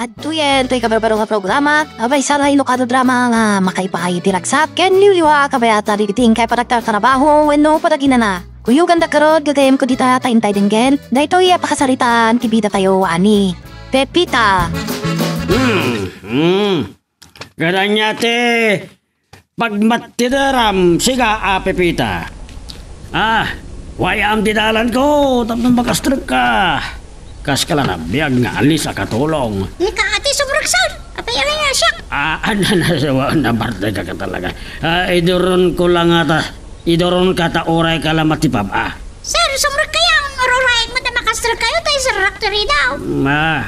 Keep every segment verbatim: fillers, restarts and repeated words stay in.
Adtoyen toy kabarbaro nga programa, a maysa nga inukan a drama nga makaipaay iti ragsat ken liwliwa a kabayatan dagiti inkay panagtartarabaho wenno panaginana. Kuyoganda garud, gagayyemko dita ta intay denggen daytoy a pakasaritaan ti bidatayo a ni Pepita. Hmm, hmm. Ket ania ti pagmattideram, siga a Pepita? Ah, way-am ti dalanko tapno makastrekka. Kaskala nabiag nga alis a katulong. Ika, ati, sumreksan. Apay, ay, ay, siak. Ah, ano na, nabartek ka talaga. Ah, iduron ko lang ata. Iduron ka ta uray ka la matipab, ah. Sir, sumrekkayo. Uray, mata makastrekkayo, tay serrak ti ridaw. Ma,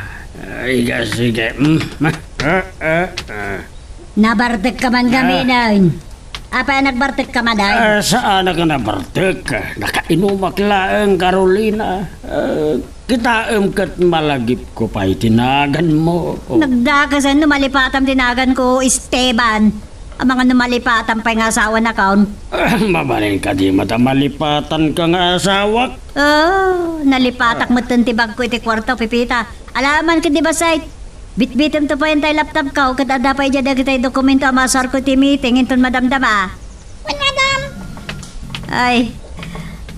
ay, sige. Mm, ma, ah, ah, ah. Nabartek ka man, ah, gamin. Apay a nagbartek ka man, ay? Ah, saan a nabartek? Nakainumak laeng, Carolina. Ah, kitaem ket malagipko pay ti naganmo. Nagdakasen no malipatam ti naganko, Esteban. Amangan no malipatam pay nga asawanakon. Ah, mabalin kadi met a malipatanka nga asawak? Oh, nalipatak metten ti bagko iti kuarto, Pepita. Alaman ket di bassit. Bitbitem to pay tay laptopko, ket adda pay idiay dagitay dokumento a masuarko iti meeting inton madamdama. Wen, madam. Ay.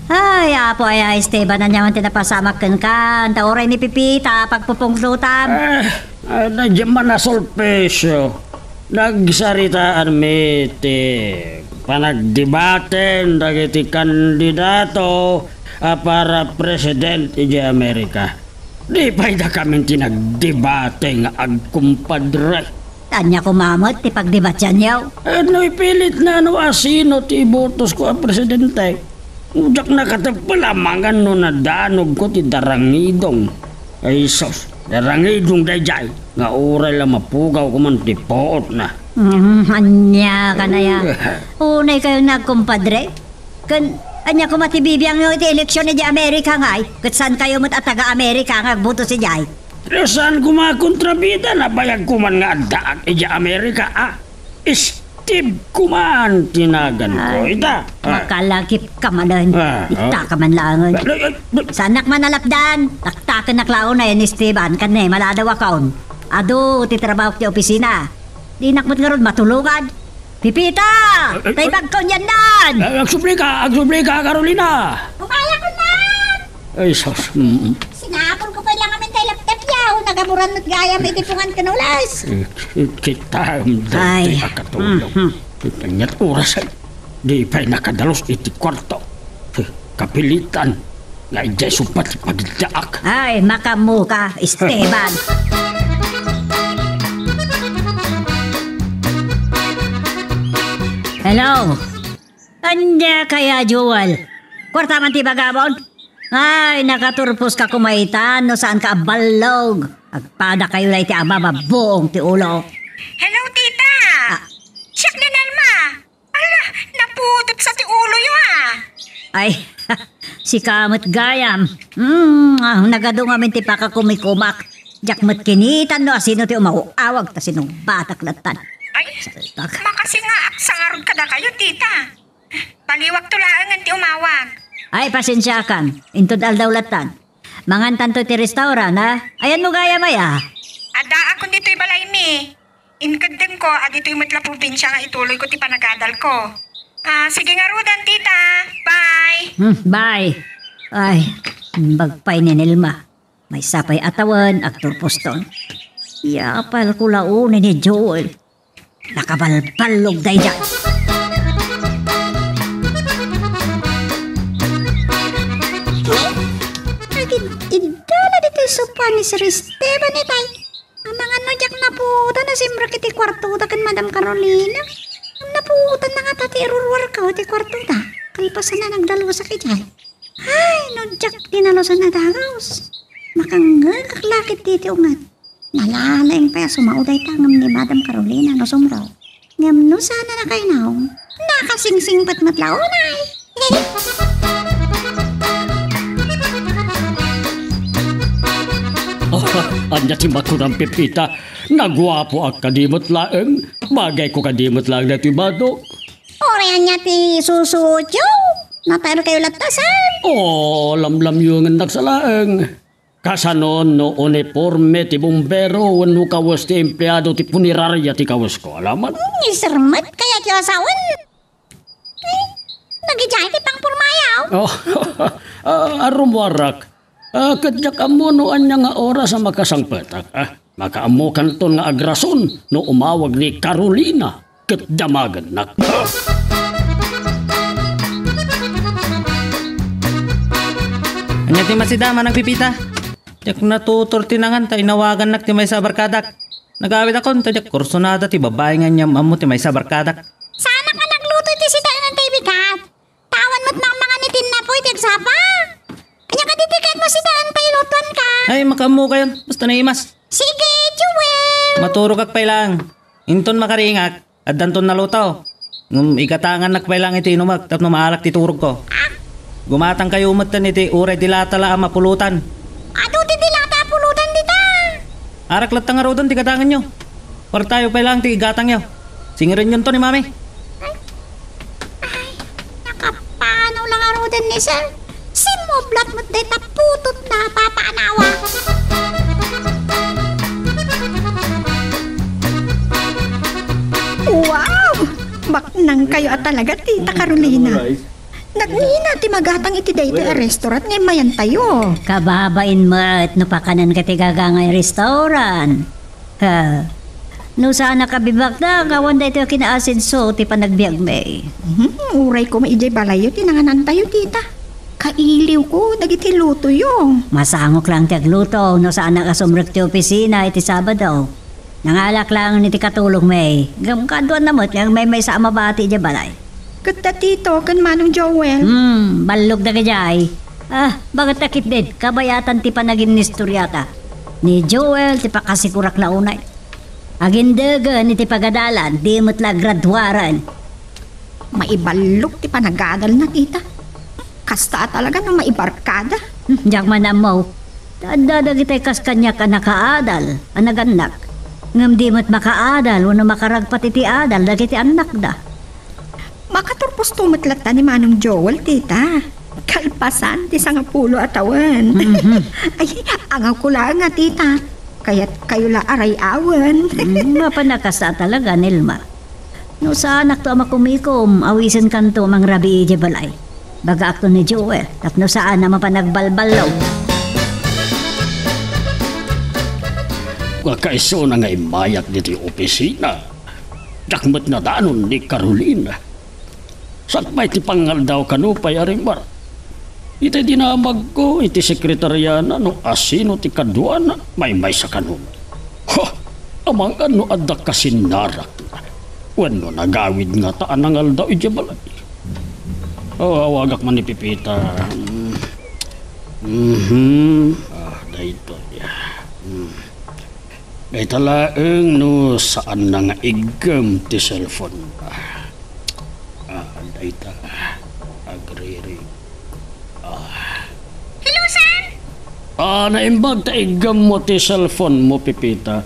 Ay, Apo, ay, ay, Esteban, ania man ti napasamak kenka? Anta uray ni Pepita, pagpupungtotam. Ah, ah, na, diay man a sulpisyo. Nagsaritaanmi ti panagdebaten dagiti kandidato a para president idiay Amerika. Di pay dakamin ti nagdebate nga agkumpadre. Ania koma met ti pagdebatianyo? Eh, no ipilitna no asino ti ibotosko a presidente, diak nakateppel amangan no nadanogko ti darangidong. Ay sus, darangidong daydiay nga uray la mapugaw koman ti puotna. Mm, ania ka na ya? Eh. Unay kayo nagkumpadre? Ken, ania koma ti bibiangyo iti eleksion idiay Amerika ngay? Ket saan kayo met a taga-Amerika nga agboto idiay? Saan koma a kontrabida? Nabayag koman nga addaak idiay Amerika, a? Steve koman ti naganko. Ay, ita. Ah. Makalagip ka manen. Ah, ah. Ita ka man laengen. Ay, ay, ay. Saanak man a lapdan. Taktakenak laeng ni Esteban ken ni maladawakon. Adu ti trabahok ti opisina. Dinak met ngarud matulongan. Pepita! Ay, ay, tay ay. Bagko unyandan! Ay, agsublika, agsublika, Carolina! Umayakon man! Ay, sus, mm. Sinapolko pay lang amin tay laptopyo. Nagaburan met gayam iti pungan ken ules. Eh, eh, kitaem daytoy a katulong. Mhm. Kaniat oras ay, di pay nakadalus iti kuarto. Eh, kapilitan. Nga idiay sumpa ti pagiddaak. Ay, makaammoka, Esteban. Hello? Ania kaya, Joel? Kuarta man ti ibagam? Ay, nakaturposka koma itan no saanka a ballog. Agpadakayo la iti amam a buong ti ulo. Hello, tita! Ah. Siak ni Nelma! Ala, naputot sa ti uloyo, a. Ay, sika met gayam. Hmm, ah, nagadu ngamin ti pakakumikumak. Diak met kinitan no asino ti umaw-awag ta sinungbatak lattan. Ay, saritak. Makasingaak sa ngarud kadakayo, tita. Baliwakto laengen ti umawag. Ay, pasensiakan. Inton aldaw lattan. Mangantanto ti restaurant, a? Ayanmo gayam aya? Addaakon ditoy balaymi. Inkeddengko a ditoy met la probinsia nga ituloyko ti panagadalko. Ah, sige ngaruden, tita. Bye. Hmm, bye. Ay, imbag pay ni Nelma. Maysa pay a tawen, agturposton. Yapalko la unay ni Joel. Nakabalballog daydiay. Agid-iddala ditoy sofa ni Sir Esteban itay. Amangan no diak naputan a simrek iti kuartota ken Madam Carolina. Ngem naputanna ngata ti iruruarko iti kuartota. Kalpasan a nagdalusak idiay. Ay, no diak dinalusan a dagus. Makangngegak la ket ditoy unget. Nalalaing pay a sumao dayta ngem ni Madam Carolina no sumrek. Ngem no saan a nakainaw, nakasingsingpet met la unay. Ah, ania ti makunam, Pepita? Naguapoak kadi met laeng? Bagayko kadi met laeng daytoy badok? Uray ania ti susuotyo? Natayr kayo latta, sir? Oo, lamlamyuengennak sa laeng. Kasano no uniporme ti bumbero wenno kawes ti empleado ti puneraria ti kawesko? Alaman? Isermet kayat ti asawen? Ay, nagidiay ti pangpormayaw. Oh, ah, arumuarak. Ah, ket diak ammo no ania nga oras a makasangpetak. Ah, makaammokanton nga agrason no umawag ni Carolina ket damagennak. Ania ti masida, Manang Pipita? Diak natutor ti nangan ta inawagannak ti maysa a barkadak. Nagawidakon ta diak kursunada ti babai nga aniam-ammo ti maysa a barkadak. Saanak a nagluto iti sitaenan ti bigat. Tawan met mangmangan iti innapoy ti agsapa. Ania kadi ti ket mo sitaen pay lutuanka? Ay, makaammokayon. Basta naimas. Sige, Joel. Maturogak pay lang. Inton makaringak, addanton naluto. Ngem igatangannak pay lang iti inumek tapno maalak ti turogko. Ah? Gumatangkayo metten iti uray dilata la a mapulotan. Adu ti dilata a pulotan dita. Arak latta ngaruden ti gatangenyo. Kuartayo pay lang ti igatangyo. Singirenyon to ni Mami. Ay, nakapanaw lang ngaruden ni Sir. Simmublat met dayta putotna a papanawa. Wow! Baknangkayo a talaga, Tita Carolina. Nagngina ti magatang iti daytoy a restaurant nga immayantayo. Kababain met no pakanenka ti gagangay restaurant. Ha? No saanak a bibaknang, awan daytoy a kinaasenso ti panagbiagmi. Hmm, uray koma idiay balayyo ti nanganantayo, tita. Kailiwko dagiti lutoyo. Masangok lang ti agluto no saanak a sumrek ti opisina iti Sabado. Nangalak lang iti katulongmi. Ngem kaduana met nga agmaymaysa a mabati idiay balay. Ket da Tito ken Manong Joel. Hmm, ballog dagijay. Ah, baket a ketdin, kabayatan ti panaginnistoriata. Ni Joel ti pakasikurakna unay. Agindegen iti pagadalan, di met la agraduaren. Maiballog ti panagadalna, tita. Kasta a talaga no maibarkada. Hmm, diak man ammo. Adda dagitay kas kaniak a nakaadal, a nagannak. Ngem di met makaadal wenno makaragpat iti adal dagiti annakda. Makaturposto met latta ni Manong Joel, tita. Kalpasan ti sangapulo a tawen. Mhm. Ay, angawko laeng a, tita. Kayatkayo la a ray-awen. Mm, mapan a kasta talaga, Nelma. No saanakto a makumikom, awisenkanto mangrabii idiay balay. Bagaakto ni Joel, tapno saan a mapan agbalballog. Nga kaisuna nga immayak ditoy opisina, diak met nadanon ni Carolina. Sakbay ti pangaldaw kano pay a rimbar. Iti dinamagko iti sekretariana no asino ti kaduana, maymaysa kano. Ha! Amangan no adda kasinnarakna wenno nagawid ngata a nangaldaw idiay balay. Oh, awagak man ni Pipita. Mm. Mhm. Ah, daytoy. Mm. Dayta laeng no saanna nga iggem ti cellphone. Ah, dayta. Agriri. Ah. Hello, sir? Ah, naimbag ta iggem mo ti cellphone mo, Pipita.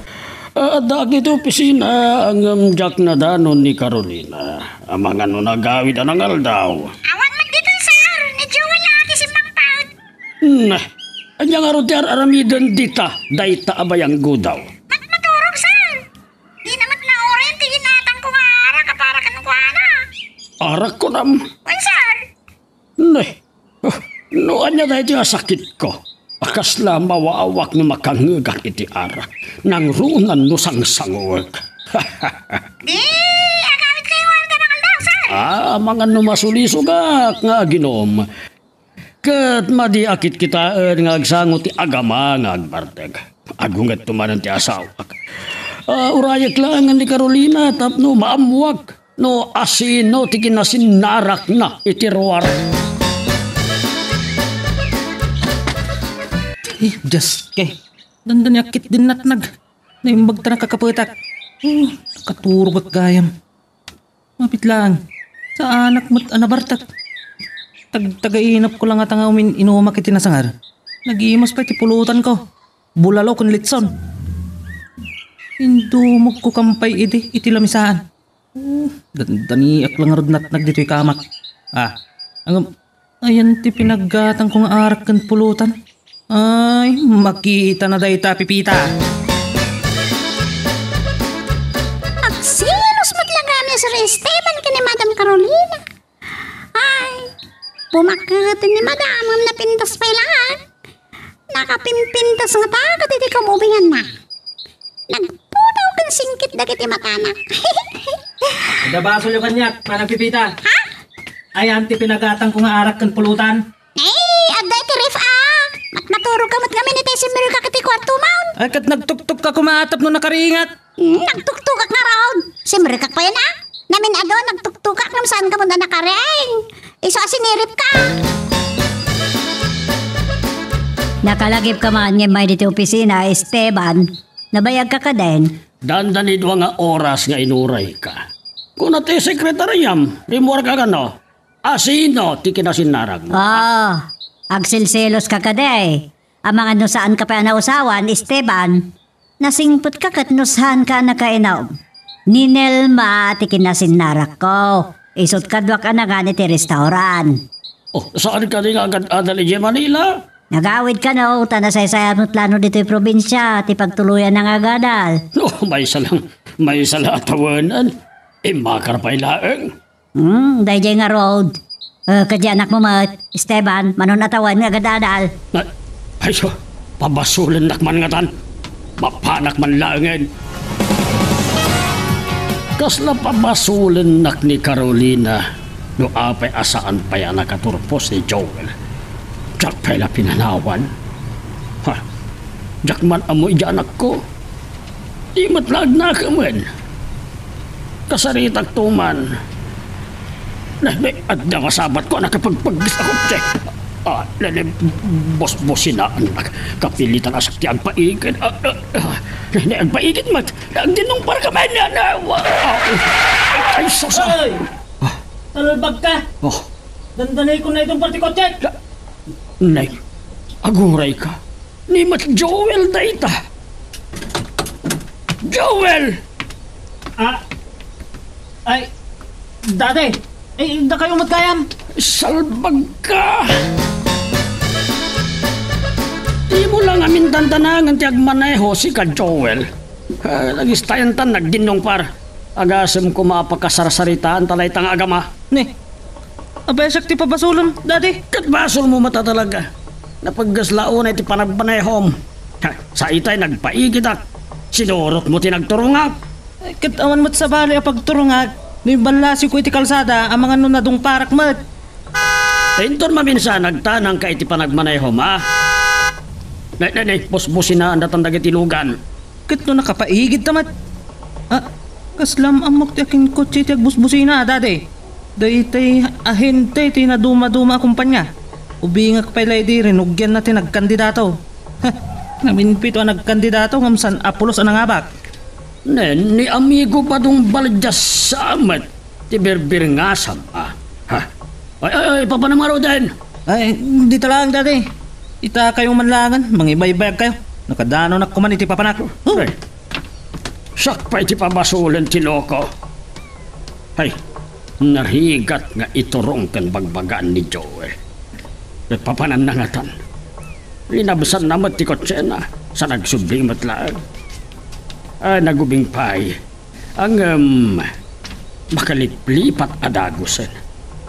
Ah, addaak iti opisina, ngem diak nadanon ni Carolina. Amangan no nagawid a nangaldaw. Awan met ditoy, sir. Ni Joel la ti simmangpet. Nah, ania ngarud ti ar-aramiden dita, dayta a bayanggudaw? Ket maturog, sir. Dina met nauray ti ginatangko nga arak a para kenkuana. Arak kunam? Wen, sir. Neh, oh, no ania daytoy a sakitko? A kasla mawawak no makangngegak iti arak. Nangrunan no sangsangoek. Di, agawidkayo nga arda nangaldaw, sir. Ah, amangan no masulisogak nga aginom. Ket madi a kitkitaen nga agsango ti agama nga agbartek. Agungetto manen ti asawak. Ah, urayek laengen ni Carolina tapno maammuak no asino ti kinasinnarakna iti ruar. Eh, Diyos, ke. Dandani a ketdin natnag. Naimbag ta nakakapetak. Oh, nakaturogak gayam. Mapit laeng. Saanak met a nabartek. Tagtagainapko la ngata nga umin-inumak iti nasangar. Nagimas pay ti pulotanko. Bulalo ken litson. Indumogko kan pay idi iti lamisaan. Oh, dandaniak la ngarud natnag ditoy kamak. Ah, ngem, ayan ti pinaggatangko nga arak ken pulotan. Ay, makitana dayta, Pipita. Agselos met la gayam ni Sir Esteban ken ni Madam Carolina. Ay, bumakket ni Madam ngem napintas pay laeng. Nakapimpintas ngata kadagiti kaubinganna. Nagpudaw ken singkit dagiti matana. Adda basolyo kaniak, Manang Pipita. Ha? Ayan ti pinagatangko nga arak ken pulutan. Ay, adda iti ref a. Mat-, maturogka met ngamin iti simrek iti kuartom. Ay, ket nagtuktok ka koma tapno nakaringak. Hmm, nagtuktokak ngarud. Simrekak pay a. Namin-ado, nagtuktokak ngem saan ka met a nakaring. Isu a siniripka. Nakalagipka man nga immay ditoy opisina, Esteban. Nabayagka kadin? Dandani dua nga oras nga inurayka. Kuna ti sekretariam, rimmuarka kano? Asino ti kinasinnaragmo? Ah, agselseloska kadi. Amangan no saanka pay a nausawan, Esteban. Nasingpetka ket no saanka a nakainom. Ni Nelma ti kinasinnaragko. Isut' kaduak a nangan iti restaurant. Oh, saan kadi nga agad-adal idiay Manila? Nagawid kano, ta nasaysayat met la no ditoy probinsia ti pagtuloyan nga agadal. No, maysa lang, maysa la a tawenan. Immakar pay laeng. Hmm, daydiay ngarud. Eh, ket diay anakmo met, Esteban, mano a tawen nga agad-adal. Na, ay, so, pabasolennak man ngatan. Mapanak man laengen. Kasla pabasolennak ni Carolina no apay a saan pay a nakaturpos ni Joel. Diak pay la pinanawan. Ha, diak man ammo idiay anakko. Di met la agnakemen. Kasaritakto man. Ne, ne, adda nga sabatko a nakapagpagges a kotse. Ah, ne, ne, bosbosinaannak. Kapilitan a sakti agpaigid. Ah, ah, ah. Ne, ne, agpaigid met. Agdinnungparka man, ne, ne, wa-, ah, ay, sus, ah. Oy! Ah. Talbagka! Oh. Dandanay ko na itong parti kotse! Ne, agurayka. Ni met Joel dayta. Joel! Ah, ay, Daddy, eh, dakayo met gayam. Salbagka! Dimo la ngamin dandanangen ti agmaneho, sika, Joel. Ah, nagistayanta, nagdinnungpar. Agasem koma a pakasarsaritaanta dayta nga agama. Ne, apay a siak ti pabasolem, Daddy? Ket basolmo met a talaga. Napagges la unay ti panagmanehom. Ha, sa itay nagpaigidak, sinurotmo ti nagturongak. Eh, ket awan met sabali a pagturongak, no imballasiko iti kalsada, amangan no nadungparak met. Inton maminsan, agtanangka iti panagmanehom, a? Nay, nay, nay, busbusinaandatan dagiti lugan. Ket no nakapaigidta met? Ah, kasla am-ammok ti akinkotse ti agbusbusina, Daddy. Daytoy ahente ti nadumaduma a kumpanya. Ubingak pay la idi rinugianna ti nagkandidato. Ngamin pito a nagkandidato ngem saan a pulos a nangabak. Ne, ni amigo Padong Baldias sa met ti birbirngasam, a. Ha? Ay, ay, ay, papanam ngaruden. Ay, dita laeng, Daddy. Itakayo man laengen, mangibaybayagkayo. Nakadanonak koman iti papanak. Huh! Ay, siak pay ti pabasolen ti loko. Ay, narigat nga iturong ken bagbagaan ni Joel. Ket papananna ngatan. Linabsanna met ti kotsena, sa nagsubli met laeng. Ay, nagubing pay. Ngem, makaliplipat a dagusen.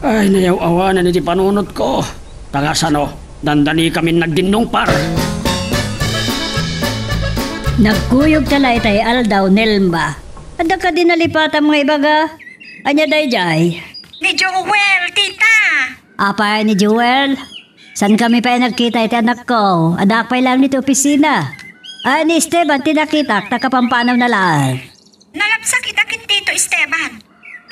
Ay, nayaw-awanan iti panunotko. Ta kasano, dandanikamin nagdinnungpar. Nagkuyogta la itay aldaw, Nelma. Adda kadi nalipatam nga ibaga? Ania daydiay? Ni Joel, tita! Apay ni Joel? Saankami pay nagkita iti anakko. Addaak pay laeng ditoy opisina. Ay, ni Esteban ti nakitak, ta kapampanaw na laeng. Nalabsak ita ken Tito Esteban.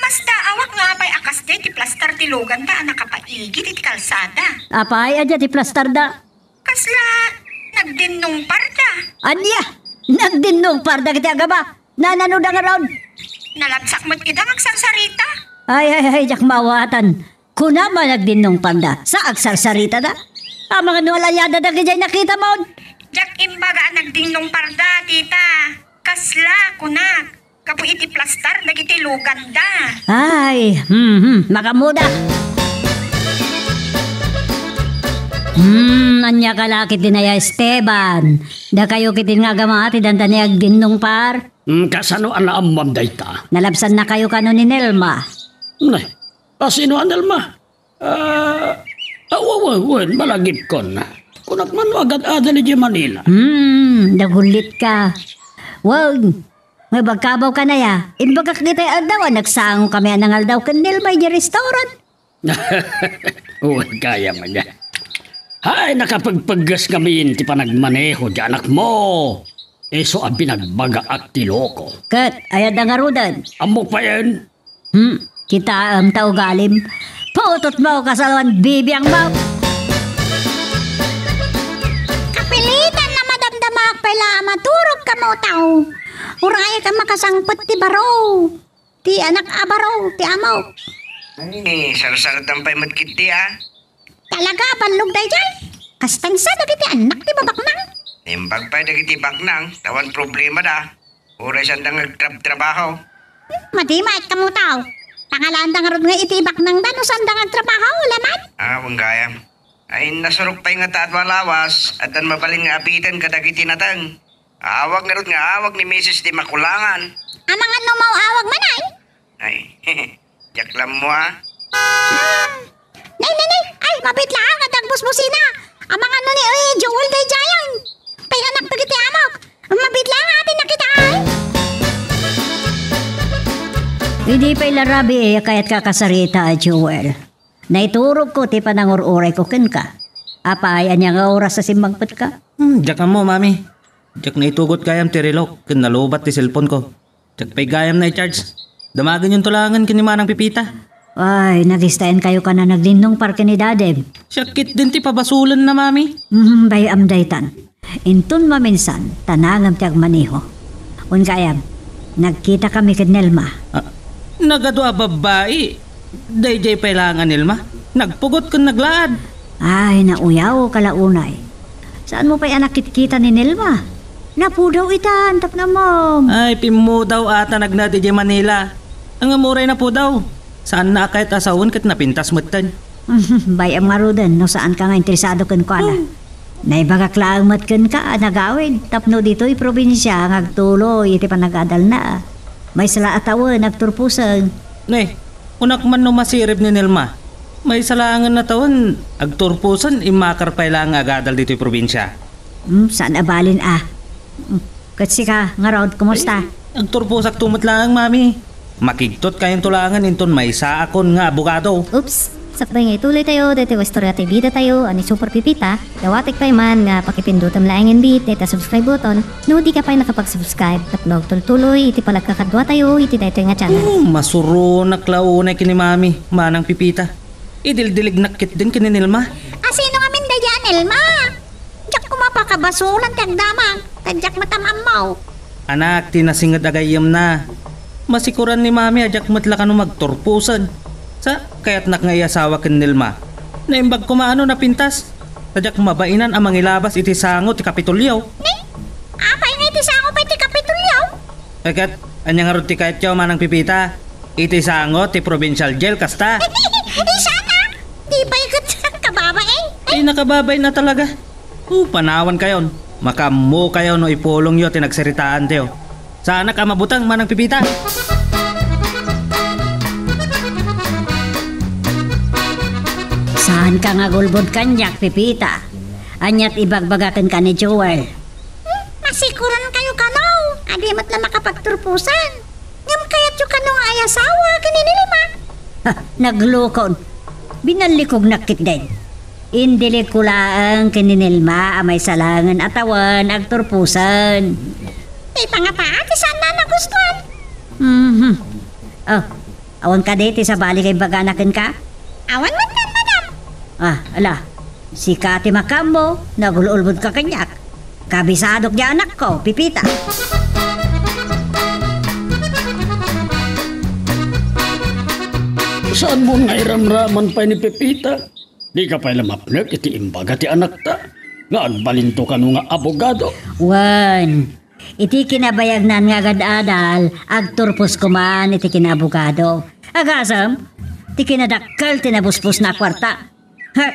Masdaawak nga apay a kasdiay ti plastar ti luganda a nakapaigid iti kalsada. Apay, ania ti plastarda? Kasla nagdinnungparda. Ania? Nagdinnungparda iti agama? Nanano da ngarud? Nalabsak met ida nga agsarsarita. Ay, ay, ay, diak maawatan. Kuna man nagdinnungparda, sa agsarsaritada? Amangan no alayada dagidiay nakitam. Diak imbaga a nagdinnungparda, tita. Kasla, kunak, gapu iti plastar dagiti luganda. Ay, hmm, hmm, makammoda. Hmm, ania ka la ketdin aya, Esteban? Dakayo ketdin nga agama ti dandani agdinnong par? Hmm, kasano a naammoam dayta? Nalabsannakayo kano ni Nelma. Ne, a sino a Nelma? Ah, ah, wa-, wa-, wen, malagipkon. Kunak man no agad-adal idiay Manila. Hmm, nagullitka. Wen, nga bagkabaw ka na ya. Imbagak ditoy aldaw a nagsangokami a nangaldaw ken Nelma idiay restaurant. Wen, gayam aya. Hay, nakapagpagges ngamin ti panagmaneho ti anakmo. Isu a binagbagaak ti loko. Ket, aya da ngaruden? Ammok payen. Hmm, kitaem ta ugalim. Putotmo, kasano a bibiangmo. Kapilitan a madamdamaak pay la a maturog kamo tao. Uray ka makasangpet ti baro. Ti anak a baro, ti amok. Ay, sarsaretam pay met ketdi, a. Talaga a ballog daydiay. Kasta sa dagiti annak ti babaknang. Naimbag pay dagiti baknang, ta awan problemada. Uray saanda nga agtrabtrabaho. Hmm, madimayat kamo tao. Pangalaanda ngarud nga iti ibaknangda no saanda nga agtrabaho, laman? Ah, wen gayam. Ay, nasurok pay nga ta adu a lawas, addan mabalin nga abiten kadagiti nateng. Awag ngarud nga awag ni Misis di Makulangan. Amangan no maawag man ay? Ay, diak lammo, a. Nay, nay, nay! Ay, mabit laeng a dagbusbusina! Amangan no ni, eh, Joel daydiayen! Pay anak dagiti amok! Mabit laeng a atin nakita, ay! Idi pay la rabii a kayat kakasarita a Joel. Naiturogko ti panangur-urayko kenka. Apay, ania nga oras a simmangpetka? Hmm, diak ammo, Mami. Diak naitugot gayam ti relok ken nalubat ti cellphone-ko. Diak pay gayam na-charge. Damagenyonto laengen ken ni Manang Pepita. Ay, nagistaenkayo kan a nagdinnong par ken ni Dadem. Siak ketdin ti pabasolenna, Mami. Mhm, bay-am daytan. Inton maminsan, ta nangem ti agmaneho. Wen gayam, nagkitakami ken Nelma. Ah, nagadu a babbai. Daydiay pay laeng a Nelma. Nagpugot ken naglaad. Ay, nauyawka la unay. Saanmo pay a nakitkita ni Nelma? Napudaw itan, tapno ammom. Ay, pimmudaw a ta nagna idiay Manila. Ngem uray napudaw, saanna a kayat a sawen ket napintas metten. Bay-am ngaruden no saanka nga interesado kenkuana. Hmm. Naibagak laeng met kenka a nagawid tapno ditoy probinsia nga agtuloy iti panagadalna. Maysa la a tawen, agturposen. Ne, kunak man no masirib ni Nelma. Maysa laengen a tawen, agturposen, immakar pay laeng nga agadal ditoy probinsia. Hmm, saan a balin a. Hmm, ket sika, ngarud, kumusta? Ay, agturposakto met laeng, Mami. Makigtot kayonto laengen inton maysaakon nga abogado. Oops! Sakbay nga ituloy tayo, daytoy nga istorya ti bida tayo, a ni Super Pipita, dawatek pay man nga pakipindutem laengen bit dayta subscribe button, no di ka pay nakapag-subscribe, tapno agtultuloy iti panagkakadua tayo iti daytoy nga channel. Hmm, masuronak la unay ken ni Mami, Manang Pipita. Idildilignak ketdin ken ni Nelma. A sino ngamin daydiay a Nelma? Diak koma pakabasolan ti agdamag, ta diak met am-ammo. Anak, ti nasinged a gayyemna. Masikuran ni Mami a diak met la kano magturposen. Sa, kayatnak nga iasawa ken Nelma. Naimbag koma a no napintas. Ta diak mabainan a mangilabas iti sango ti Kapitolyo. Ne? Apay nga iti sango pay ti Kapitolyo? Ket, ania ngarud ti kayatyo, Manang Pipita? Iti sango ti provincial jail, kasta? Isana! Di pay ket kababain? Ay, nakababain a talaga. O, panawankayon. Makaammokayo no ipulongyo ti nagsaritaantayo. Saanak a mabuteng, Manang Pipita. Saanka nga agulbod kaniak, Pipita. Ania ti ibagbaga kenka ni Joel? Hmm, masikurankayo kano a di met la makapagturposan. Ngem kayatyo kano nga ayasawa ken ni Nelma? Ha, naglukon. Binallikognak ketdin. Indiligko laeng ken ni Nelma a maysa laengen a tawen agturposen. Ti pangataak ti saanna a nagustuan. Mhm. Oh, awan kadi ti sabali nga imbagana kenka? Awan met, madam. Ah, ala. Sika ti makaammo, nagul-ulbodka kaniak. Kabisadok ti anakko, Pipita. Saanmo nga iramraman pay ni Pepita? Dika pay la mapnek iti imbaga ti anakta nga agbalinto kano nga abogado? Wen, iti kinabayagnan nga agad-adal, agturposko man iti kinaabogado. Agasem, ti kinadakkel ti nabusbosna a kuarta. He,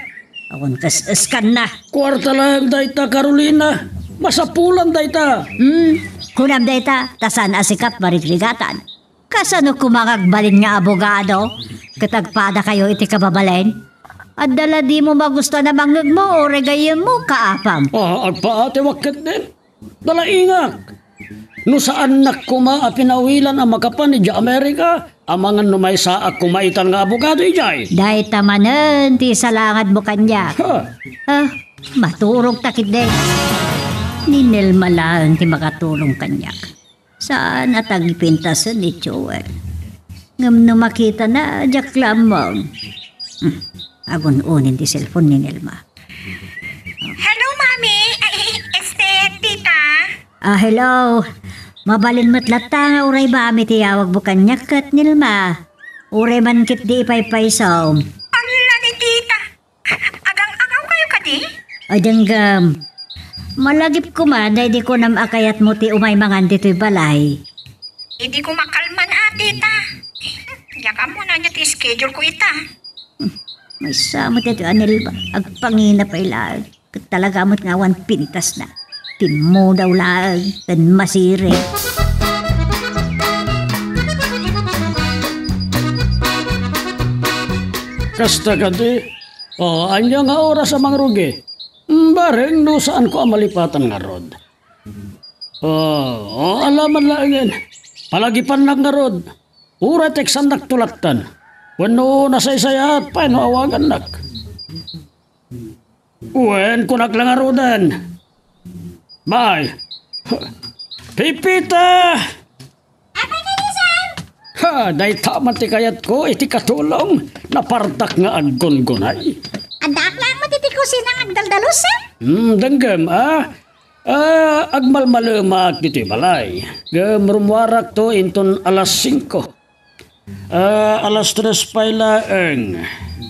Awan kas-, eskanna. Kuarta laeng dayta, Carolina. Masapulan dayta. Hmm, kunam dayta, ta saan a sika marigrigatan. Kasano koma nga agbalin nga abogado? Ket agpadakayo iti kababalin? Adda la dimo magustuan a mangngegmo, uray gayyemmo, kaapam? Ah, agpaatiwak ketdin. Nalaingak. No saannak koma a pinawilan a makapan idiay Amerika, amangan no maysaak koma itan nga abogado idiay. Dayta manen ti salangad mo kaniak. Ha? Ah, maturogta ketdi. Ni Nelma laeng ti makatulong kaniak. Saan a tagipintasen ni Joel. Ngem no makitana, diak lammeng. Hmm, agun-unin ti cellphone ni Nelma. Hello, Mami. Ay, este, Tita. Ah, hello. Mabalin met latta nga uray Mami ti awagmo kaniak ket Nelma. Uray man ketdi ipaypaysom. Ala ni Tita. Agang-agaw kayo kadi? Ay, denggem. Malagip koma, daydi kunam a kayatmo ti umay mangan ditoy balay. Idi ko makalman, a, Tita. Diak ammo no ania ti schedule ko ita. Maysa met daytoy a Nelma. Agpangina pay laeng. Ket talaga met nga awan pintasna. Timmudaw laeng ken masiring. Kasta kadi, o, ania nga oras a mangrugi? Mm, bareng no saanko a malipatan ngarud. O, o, ala man laengen. Palagipannak ngarud. Uray teksannak to lattan. Wenno nasaysayaat pay no awagannak. Wen, kunak la ngaruden. Bay. Pipita! Apay kadi, sir? Ha, dayta man ti kayatko iti katulong. Napartak nga aggungunay. Addaak laeng met iti kusina nga agdaldalus, sir. Hmm, denggem, a? A, agmalmalemak ditoy balay. Ngem rummuarakto inton alas singko. A, alas tres pay laeng.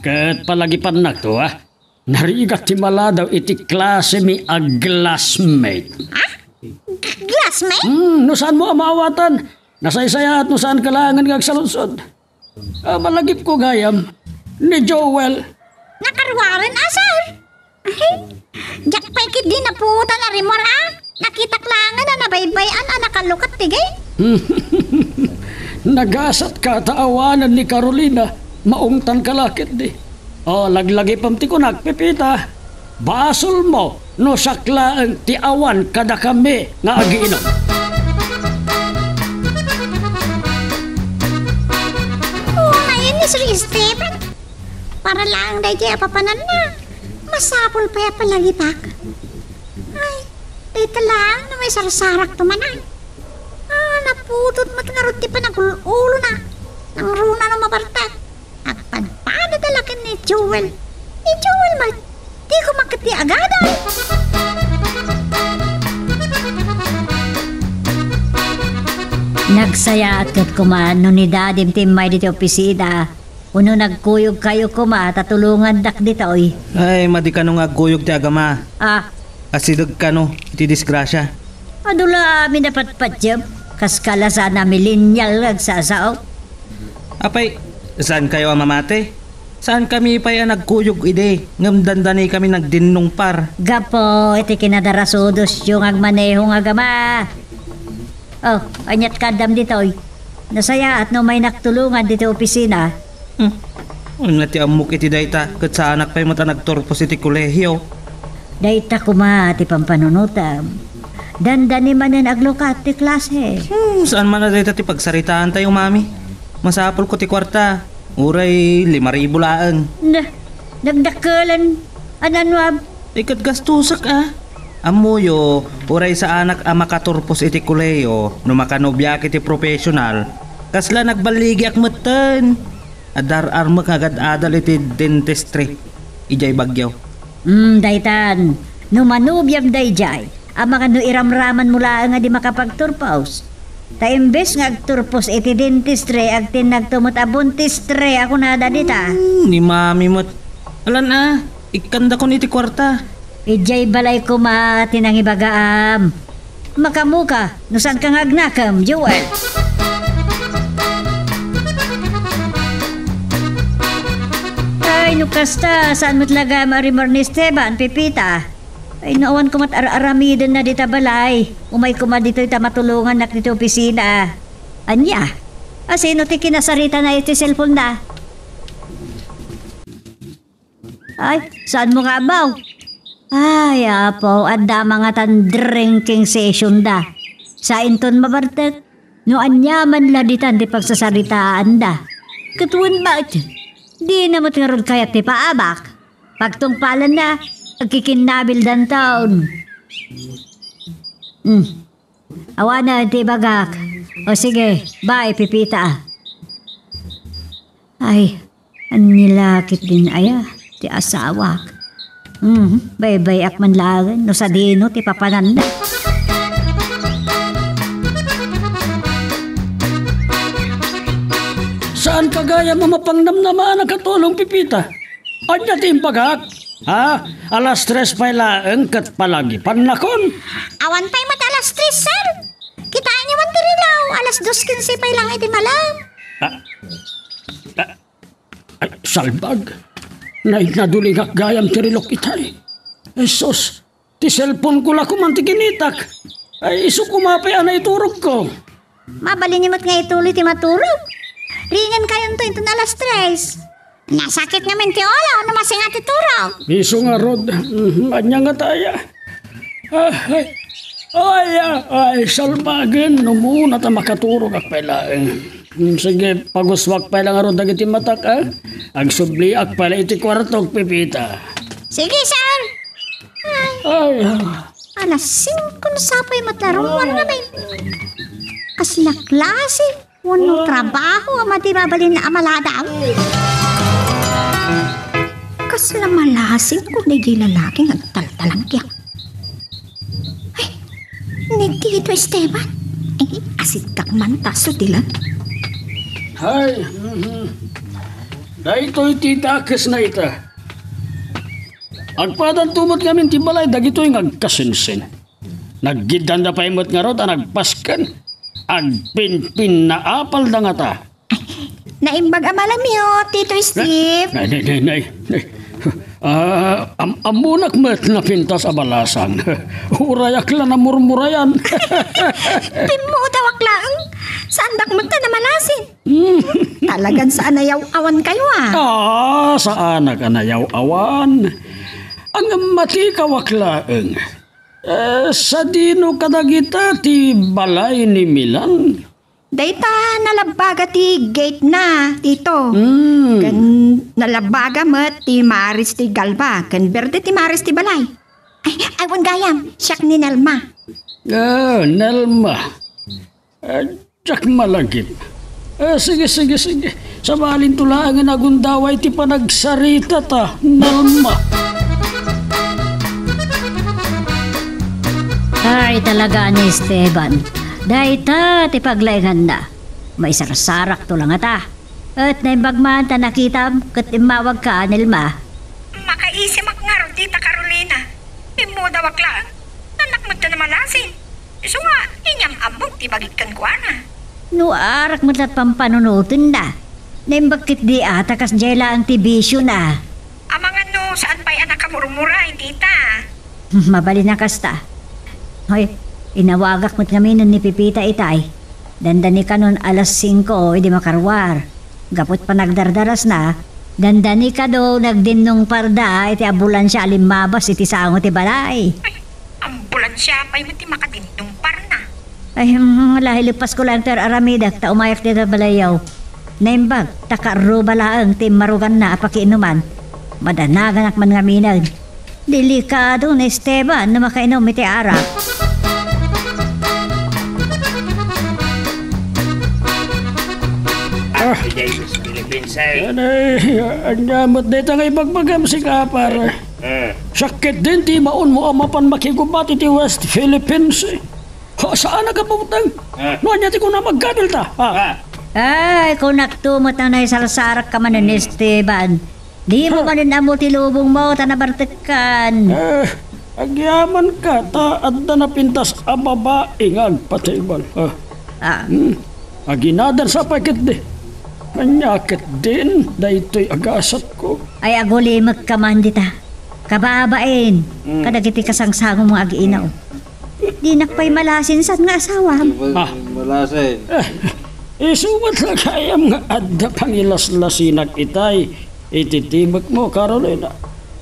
Ket palagipannakto, a? Narigat ti maladaw iti klasemi a classmate. Ha? Classmate? Hmm, no saanmo a maawatan, nasaysayaat no saanka laengen nga agsaludsod. A, malagipko gayam, ni Joel. Nakaruaren a, sir? Ay, diak pay ketdi napuotan a rimmuar a. Nakitak laengen a nabaybay-an a nakalukat ti gate. Nagasatka ta awanen ni Carolina, maungtanka la ketdi. O, laglagipem ti kunak, Pipita. Basolmo no siak laeng ti awan kadakami nga agiinum. Unay ni Sir Stephen, para laeng daydiay a papananna. Masapul pay a palagipak. Ay, dayta laeng no maisarsarakto man, ay. A, napudot met ngarud ti panagul-ulona. Nangruna no mabartek. Agpadpadada la ken ni Joel. Ni Joel met, diko maket ti agadal. Nagsayaat ket koma no ni Dadim ti immay ditoy opisina, wenno nagkuyogkayo koma ta tulongandak ditoy. Ay, madi kano nga agkuyog ti agama. A. Asideg kano iti disgrasia. Adu la amin a patpatiem, kas kalasan a millennial nga agsasao. Apay, saankayo a mamati? Saankami pay a nagkuyog idi, ngem dandanikami nagdinnungpar. Gapu iti kinadarasudosyo nga agmaneho nga agama. O, aniat kaddam ditoy? Nasayaat no maynak tulongan ditoy opisina. Hmm. Ania ti ammok iti dayta, ket saanak pay met a nagturpos iti kolehio. Dayta koma ti pampanunotem. Dandani manen aglukat ti klase. Hmm, saan man a dayta ti pagsaritaantayo, Mami? Masapulko ti kuarta. Uray lima ribu laeng. Na, nagdakkelen. Anan, Wab? Ay, ket gastusek, a. Ammoyo, uray saanak a makaturpos iti kolehio no makanobiak iti professional, kasla nagballigiak metten. Adar-armek nga agad-adal iti dentistry idiay Baguio. Mm, daytan, no manobiam daydiay, amangan no iramramanmo laeng a di makapagturpos. Ta imbes nga agturpos iti dentistry, agtinnagto met a buntistry a kunada dita. Hmm, ni Mami met. Alan a, ikkandakon iti kuarta. Idiay balay koma ti nangibagaam. Makamuka, no saanka nga agnakem, Joel. Ay, No kasta, saan met la gayam a rimmuar ni Esteban, Pepita? Ay, no awan koma met ar-aramidenna dita balay, umay koma ditoy ta matulongannak ditoy opisina. Ania? Asino ti kinasaritana iti cellphone-na? Ay, saanmo nga ammo? Ay, apo, adda mangatan drinking session-da. Sainton mabartek, no aniaman la ditan ti pagsasaritaanda. Ket wen met, dina met ngarud kayat ti paabak. Pagtungpalenna, agkikinnabildanton. Hmm. Awanen ti ibagak. O sige, bye, Pepita. Ay, ania la ketdin aya ti asawak. Hmm, baybay-ak man laeng no sadino ti papananna. Saanka gayam a mapangnamnama a nakatulong, Pepita? Ania ti imbagak? Ha? Alas tres pay laeng ket palagipannakon? Awan pay met alas tres, sir. Kitaenyo man ti reloj, alas dos kinse pay lang iti malem. Ah, ah, ay, salbag. Nay, nadulingak gayam ti reloj itay. Jesus, ti cellphone-ko la koma ti kinitak. Ay, isu koma pay a naiturogko. Mabalinyo met nga ituloy ti maturog. Ringenkayonto inton alas tres. Nasakit ngamin ti ulo no masinga ti turog. Isu ngarud, mhm, ania ngata aya? Ah, ay, ay, ah, ay, salbagen, no umuna ta makaturogak pay laeng. Hmm, sige, pagusuak pay la ngarud dagiti matak, ah. Agsubliak pay la iti kuartok, Pepita. Sige, sir. Ay, ah. Alas singko na sapay met la rummuar ngamin. Kasla klase wenno trabaho a madi mabalin a maladaw? Kasla malasing ko daydiay lalaki nga agtaltalangkiak. Ay, ni Tito Esteban. Ay, asidkak man ta sutilan. Hay, mhm. Daytoy ti dakesna ita. Agpadanto met ngamin ti balay dagitoy nga agkasensen. Naggiddanda pay met ngarud a nagpasken. Agpinpinnaapalda ngata. Naimbag a malamyo, Tito Steve. Nay, nay, nay, nay, nay. Ah, am-, ammonak met napintas a balasang. Urayak la namurmurayan. Pimmudawak laeng. Saandak met a namalasin. Hmm. Talagan saan a yaw-awankayo, ah. Ah, saanak a nayaw-awan. Ngem matikawak laeng. Eh, sadino kadagita ti balay ni Milan? Dayta nalabbaga ti gate na, Tito. Hmm. Ken nalabbaga met ti maris ti galba, ken berde ti maris ti balay. Ay, ay, wen gayam, siak ni Nelma. Ah, Nelma. Ah, diak malagip. Ah, sige, sige, sige. Sabalinto laengen a gundaway ti panagsaritata, Nelma. Ay, talaga ni Esteban. Dayta ti paglainganna. Maisarsarakto la ngata. Et naimbag man ta nakitam ket immawagka, Nelma. Makaisimak ngarud dita, Carolina. Pimmudawak laeng. Saannak met a namalasin. Isu nga, inyam-ammok ti bagik kenkuana. No, aarak met la't pampanunotenna. Naimbag ketdi a ta kasdiay laeng ti bisiona. Amangan no saan pay a nakamurmura iti ita. Mabalin a kasta. Hoy, inawagak met ngamin ni Pepita itay. Dandani kanon alas singko idi makaruar. Gapu ti panagdardarasna, dandani kano nagdinnungparda iti ambulansia a limmabas iti sango ti balay. Ay, ambulansia pay met ti makadinnungparna. Ay, hmm, la, ileppasko laeng ti ar-aramidek ta umayak dita balayyo. Naimbag, ta kaarruba laeng ti immaruganna a pakiinuman. Madanaganak man ngaminen. Delikado ni Esteban no makainom iti arak. Ah. Happy Day, Miss Philippines, eh. Anay, ania met dayta nga ibagbagam, sika, pare? Eh. Siak ketdin ti ibaonmo a mapan makigubbat iti West Philippines, eh. Ha, saan a kabuteng? Ah. No ania ti kunam, agkabilta? Ha? Ah. Ay, kunakto met a naisarsarakka manen ni Esteban. Dimo manen ammo ti lubongmo ta nabartekkan. Eh, agyamanka ta adda napintas a babai nga agpatibal. Ah. Ah. Hmm. Aginadan sa pay ketdi. Ania ketdin daytoy a gasatko? Ay, agulimekka man dita. Kababain, Mm. kadagiti kasangsangom nga agiinaw. Dinak pay malasin san nga asawam. Ah. Malasin. Eh, isu met la gayam nga adda pangilaslasinak itay iti timekmo, Carolina.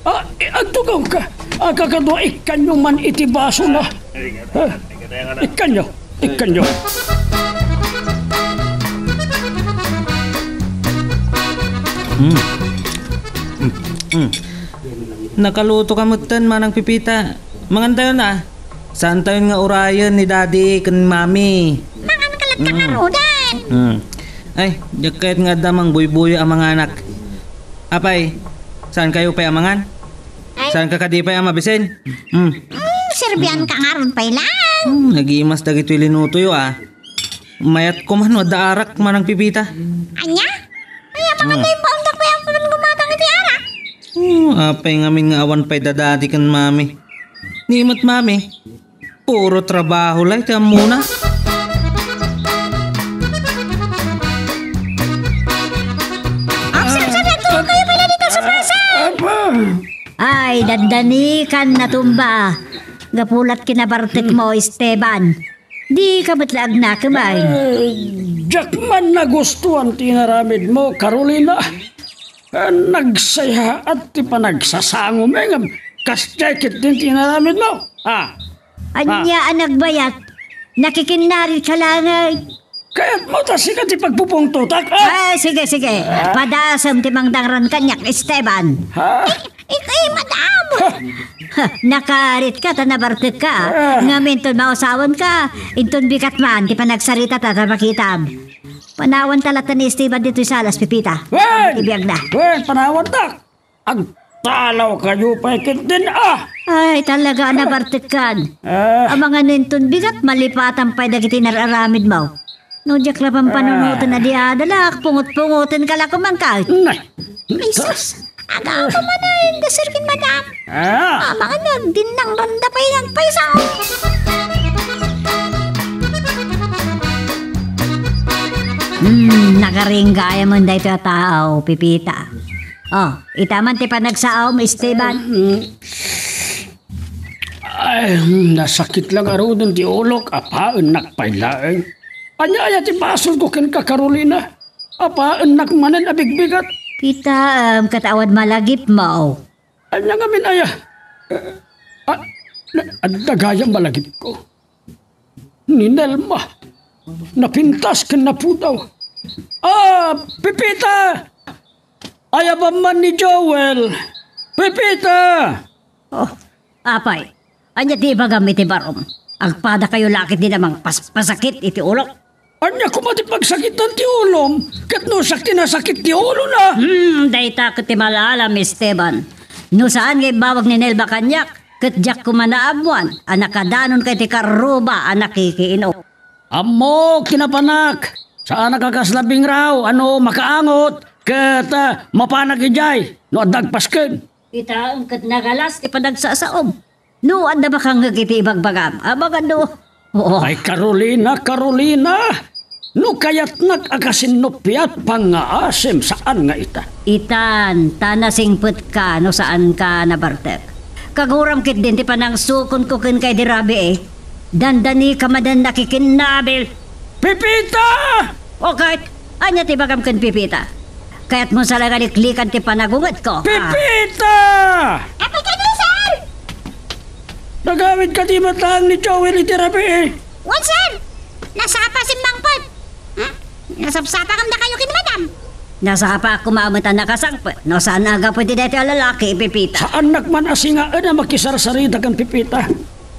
Ah, i-, agtugawka. Ah, kakadua, ikkanyo man iti basona. Ah, ikkanyo. Ikkanyo. Mm. Mm. Mm. Nakaluto ka metten, Manang Pipita. Mangantayon, a. Saantayon nga urayen ni Daddy ken Mami. Mangan ka latta Mm. ngaruden. Mm. Ay, diak kayat nga adda mangbuybuyo a manganak. Apay, saankayo pay a mangan? Ay. Saanka kadi pay a mabisin? Mm. Mm, serbian ka ngarud pay lang. Mm, nagimas dagitoy linutoyo, a. Mayat ko man no adda arak, Manang Pipita. Ania? Ay, amangan Mm. dayta imbaondak pay a kuman gumatang iti arak. Mm, apay ngamin nga awan pay da Daddy ken Mami. Ni met Mami, puro trabaho la iti ammona. Agsipsip, agtulkayo pay la dita sa plaza. Apa? Ay, dandani kan natumba. Gapu la't kinabartek mo, Esteban. Di ka met la agnakem, ay. Eh, diak man nagustuan ti inaramid mo, Carolina. Eh, nagsayaat ti panagsasangom, eh, ngem kasdiay ketdin ti inaramid mo. Ah. Ania Ah. a nagbayat? Nakikinnarit ka laeng, ay. Kayat mo ta sika ti pagpupungtotak, ah? Ah, sige, sige. Ah. Padasem ti mangdangran kaniak, Esteban. Ha? Ik-, ik-, madam! Ha! Ha, nakarit ka, ta nabartek ka. Ah. Ngem inton mausawan ka, inton bigat man ti panagsarita ta, ta makitam. Panawan ta latta ni Esteban ditoy salas, Pipita. Wen! Ti biagna. Wen, panawan ta. Agtalaw kayo pay ketdin, ah! Ay, talaga, nabartek kan. Ah. Amangan inton bigat, malipatan pay dagiti nar-aramid mo. No diak la pampanunoten a di adalak, pungot-pungoten ka la kuman ka. Nay. Ay, sus! Aga pa man ay dasir ken madam. Ah. Ah, mga nagdinnang randa pa yan, pa isang. Hmm, nakaringgay man daytoy a tao, Pipita. Oh, ita man ti panagsaom, Esteban. Mm. Ay, nasakit lang aruden ti ulok, apaennak pay laeng. Ania aya ti basol ko kenka, Carolina? Apaennak manen a bigbigat. Kitaem, ket awan malagipmo. Ania ngamin aya? Ah, na-, adda gayam malagipko. Ni Nelma. Napintas ken napudaw. Ah, Pepita! Ayabam man ni Joel. Pepita! Oh, apay, ania ti ibagam iti barom? Agpadakayo la ketdi a mangpaspasakit iti ulok. Ania koma ti pagsakitan ti ulom? Ket no siak ti nasakit ti ulona? Hmm, dayta ket ti malaalam, Esteban. No saan nga imbawag ni Nelma kaniak, ket diak koma naammoan a nakadanonka iti karruba a nakikiinom. Ammok ti napanak. Saanak a kasla bingraw a no makaangot ket, ah, mapanak idiay no adda agpasken. Kitaem ket nagalas ti panagsasaom. No adda makangngeg iti ibagbagam, amangan no. Oo. Ay, Carolina, Carolina! No kayatnak a kasinnuppiat pangngaasim, saan nga ita? Itan, ta nasingpetka no saanka nabartek. Kaguram ketdin ti panangsukonko kenka idi rabii. Dandani ka manen nakikinnabil. Pepita! O ket, ania ti bagam ken Pepita? Kayatmo sa la nga liklikan ti panagungetko, ah. Pepita! Apay kadi, sir? Nagawid kadi met laeng ni Joel iti rabii? Wen, sir. Nasapa simmangpet. Hmm? Nasapsapakam dakayo ken madam. Nasapaak koma met a nakasangpet. No saan a gapu iti daytoy a lalaki, Pepita. Saannak man a singaen a makisarsarita ken Pepita.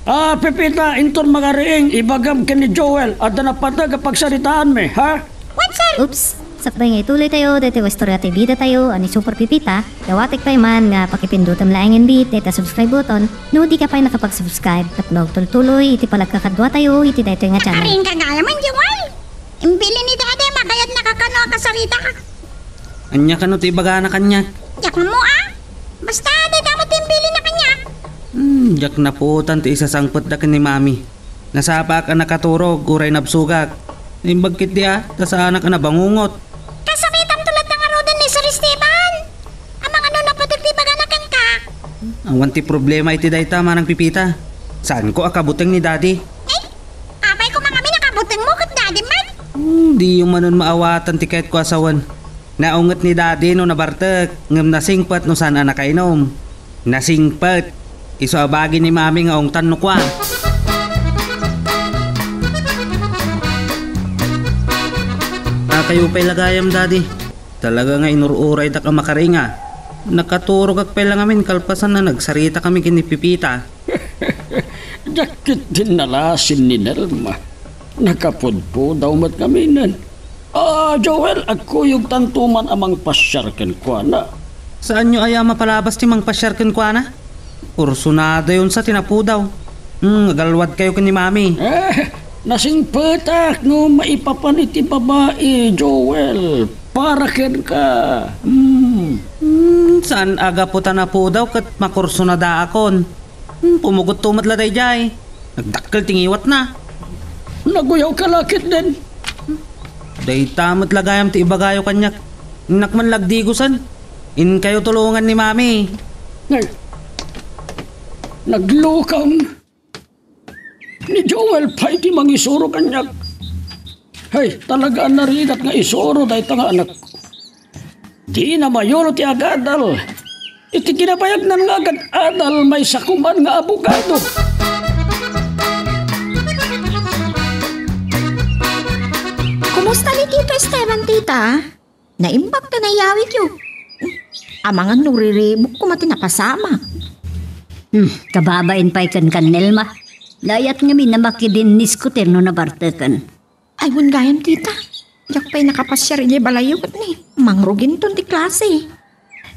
Ah, Pepita, inton makariing, ibagam ken ni Joel, adda napateg a pagsaritaanmi, ha? What, sir? Oops! Sakbay nga ituloy tayo, daytoy nga istorya ti bida tayo, a ni Super Pepita, dawatek pay man nga pakipindutem laeng inbit, dayta subscribe button, no di ka pay nakapag-subscribe, tapno agtultuloy iti palagkakadduatayo iti daytoy nga channel. Nakaring ka gayam, Joel? Imbilin ni Dede, makayat nakakano a kasarita. Ania kano ti ibagana kaniak? Diak ammo, ah. Basta, dayta met ti imbilin na kaniak. Hmm, diak napuotan ti isasangpetda ken ni Mami. Nasapaak a nakaturog, uray nabsogak. Naimbag ketdi, ah, ta saanak a nabangungot. Kasabay Wen ti problema iti dayta, Manang Pipita. Saanko a kabuteng ni Daddy. Eh, apay koma ngamin a kabutengmo ket Daddy met? Hmm, diyo manen maawatan ti kayatko a sawen. Naunget ni Daddy no nabartek, ngem nasingpet no saan a nakainom. Nasingpet. Isu a bagi ni Mami nga ungtan no kua. Akayo pay la gayam, Daddy. Talaga nga inur-uraydak a makaringa. Nakaturogak pay la ngamin kalpasan a nagsarita kami ken ni Pipita. Diak ketdin nalasin ni Nelma. Nakapudpudaw met ngaminen. Ah, Joel, agkuyogtanto man a mangpasiar kenkuana. Saanyo aya a mapalabas ti mangpasiar kenkuana? Kursunadayon sa ti napudaw. Hmm, agalwadkayo ken ni Mami. Eh, nasingpetak no maipapan iti babai, Joel. Para kenka. Hmm. Hmm, saan a gapu ta napudaw ket makursunadaakon. Hmm, pumugotto met la daydiay. Nagdakkel ti ngiwatna. Naguyawka la ketdin. Dayta met la gayam ti ibagayo kaniak. Innak man la agdigosen. Inkayo tulongan ni Mami. Nag-, naglukaw ni Joel pay ti mangisuro kaniak. Hay, talaga a narigat nga isuro dayta nga anakko. Dina mayulo ti agadal. Iti kinabayagnan nga agad-adal, maysa koman nga abogado. Kumusta ni Tito Esteban, tita? Naimbag ta nayawityo. Amangan no riribuk koma ti napasama. Hmm, kababain pay ken kan Nelma. Layat ngamin a makidinniskoter no nabarteken. Ay, wen gayam, tita. Diak pay nakapasiar idiay balayyo ket ni, mangruginton ti klase.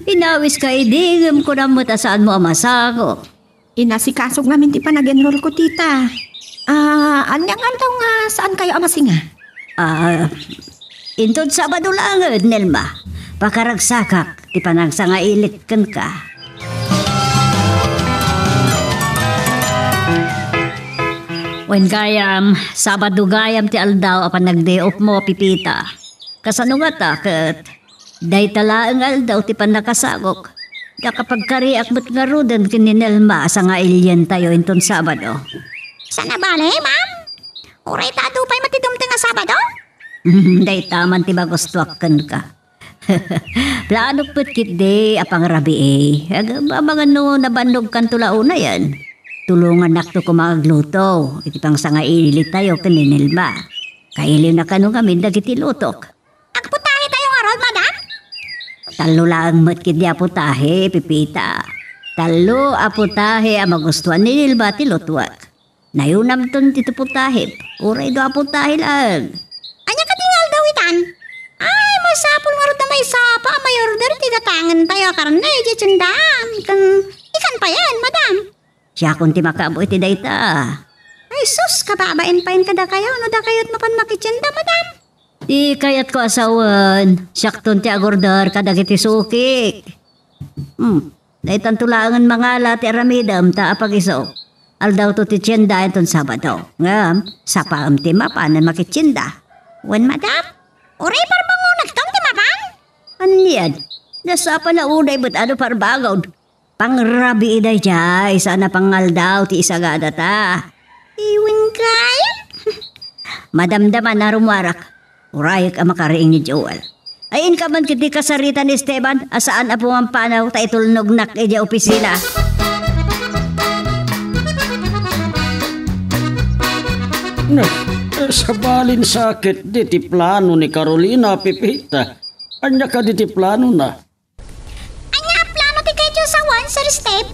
Inawiska idi, ngem kunam met a saanmo a masakop. Inasikasok ngamin ti panag-enroll ko, tita. Ah, ania nga aldaw nga saankayo a masinga? Ah, inton Sabado laengen, Nelma. Pakaragsakak ti panagsangailit kenka. Wen gayam, Sabado gayam ti aldaw a panagday-off mo, Pipita. Kasano ngata ket dayta laeng nga aldaw ti pannakasakok? Nakapagkariak met ngaruden ken ni Nelma a sangailientayo inton Sabado. Saan a bale, ma'am? Uray ta adu pay met ti dumteng a Sabado? Dayta man ti magustuak kenka. Planok met ketdi a pangrabii. Ag-, amangan no nabannogkanto la unayen. Tulongannakto koma agluto iti pangsangailitayo ken ni Nelma. Kailiwna kano ngamin dagiti lutok. Agputahitayo ngarud, madam? Tallo laeng met ketdi a putahe, Pipita. Tallo a putahe a magustuan ni Nelma ti lutuek. Nayunamton ti putahe, uray dua a putahe laeng. Ania kadi nga aldaw itan? Ay, masapul ngarud a maisapa a may-order ti gatangentayo a karne idiay tiendaan. Ken ikan payen, madam. Siakon ti makaammo iti dayta. Ay sus, kababain payen kadakayo no dakayot mapan makitienda, madam. Ti kayatko a sawen, siakton ti agorder kadagiti sukik. Hmm, daytanto laengen mangala ti aramidem ta apag-isu. Aldawto ti tienda inton Sabado. Ngem, sapaem ti mapan a makitienda. Wen, madam? Uray parbangonekton ti mapan? Anian? Nasapa la unay met a no parbangon. Pangrabii daydiay, saan a pangaldaw ti isagadata. Iwen kay? Madamdama na rumuarak. Urayek a makariing ni Joel. Ay, inka man ketdi kasarita ni Esteban a saan a pumampanaw ta itulnognak idiay opisina. Ne, eh, sabalin sakit di ti plano ni Carolina, Pipita. Ania kadi ti plano na? Ania a plano ti kayatyo a sawen, Sir Steve?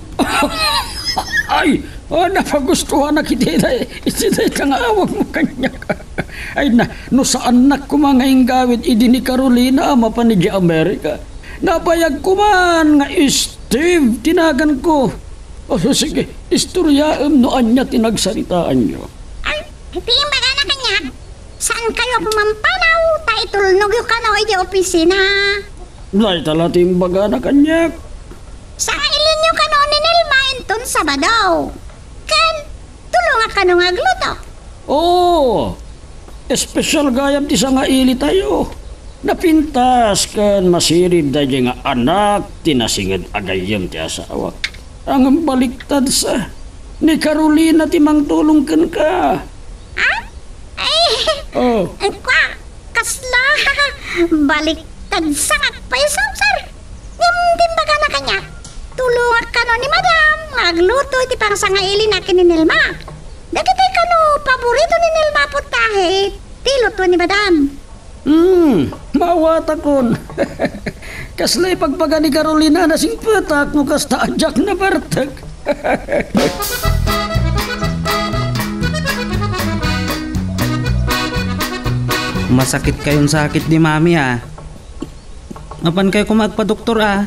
Ay, ah, napagustuanak iti, iti dayta nga awagmo kaniak. Ay na, no saannak koma nga inggawid idi ni Carolina a mapan idiay Amerika. Nabayag koman nga Steve ti naganko. O, sige, istoryaem no ania ti nagsaritaanyo. Ay, ti imbagana kaniak, saankayo a pumampanaw ta itulnogyo kano idiay opisina. Dayta la ti imbagana kaniak. Sangailienyo kano ni Nelma inton Sabado. Ken, tulongak kano nga agluto. Oo, espesyal gayam ti sangailitayo. Napintas ken masirib daydiay nga anak ti nasinged a gayyem ti asawak. Ngem baliktad sa. Ni Carolina ti mangtulong kenka. Ah? Ay, Oh, kua, kasla baliktad sa nga agpayso, sir. Ngem imbagana kaniak, tulongak kano ni Madam nga agluto iti pangsangailina ken ni Nelma. Dagitoy kano paborito ni Nelma a putahe ti luto ni Madam. Hmm, maawatakon. Kasla ipagbaga ni Carolina a nasingpetak no kasta a diak nabartek. Masakit kayon sakit ni Mami, ah. Mapan kayo koma agpadoktor, ah.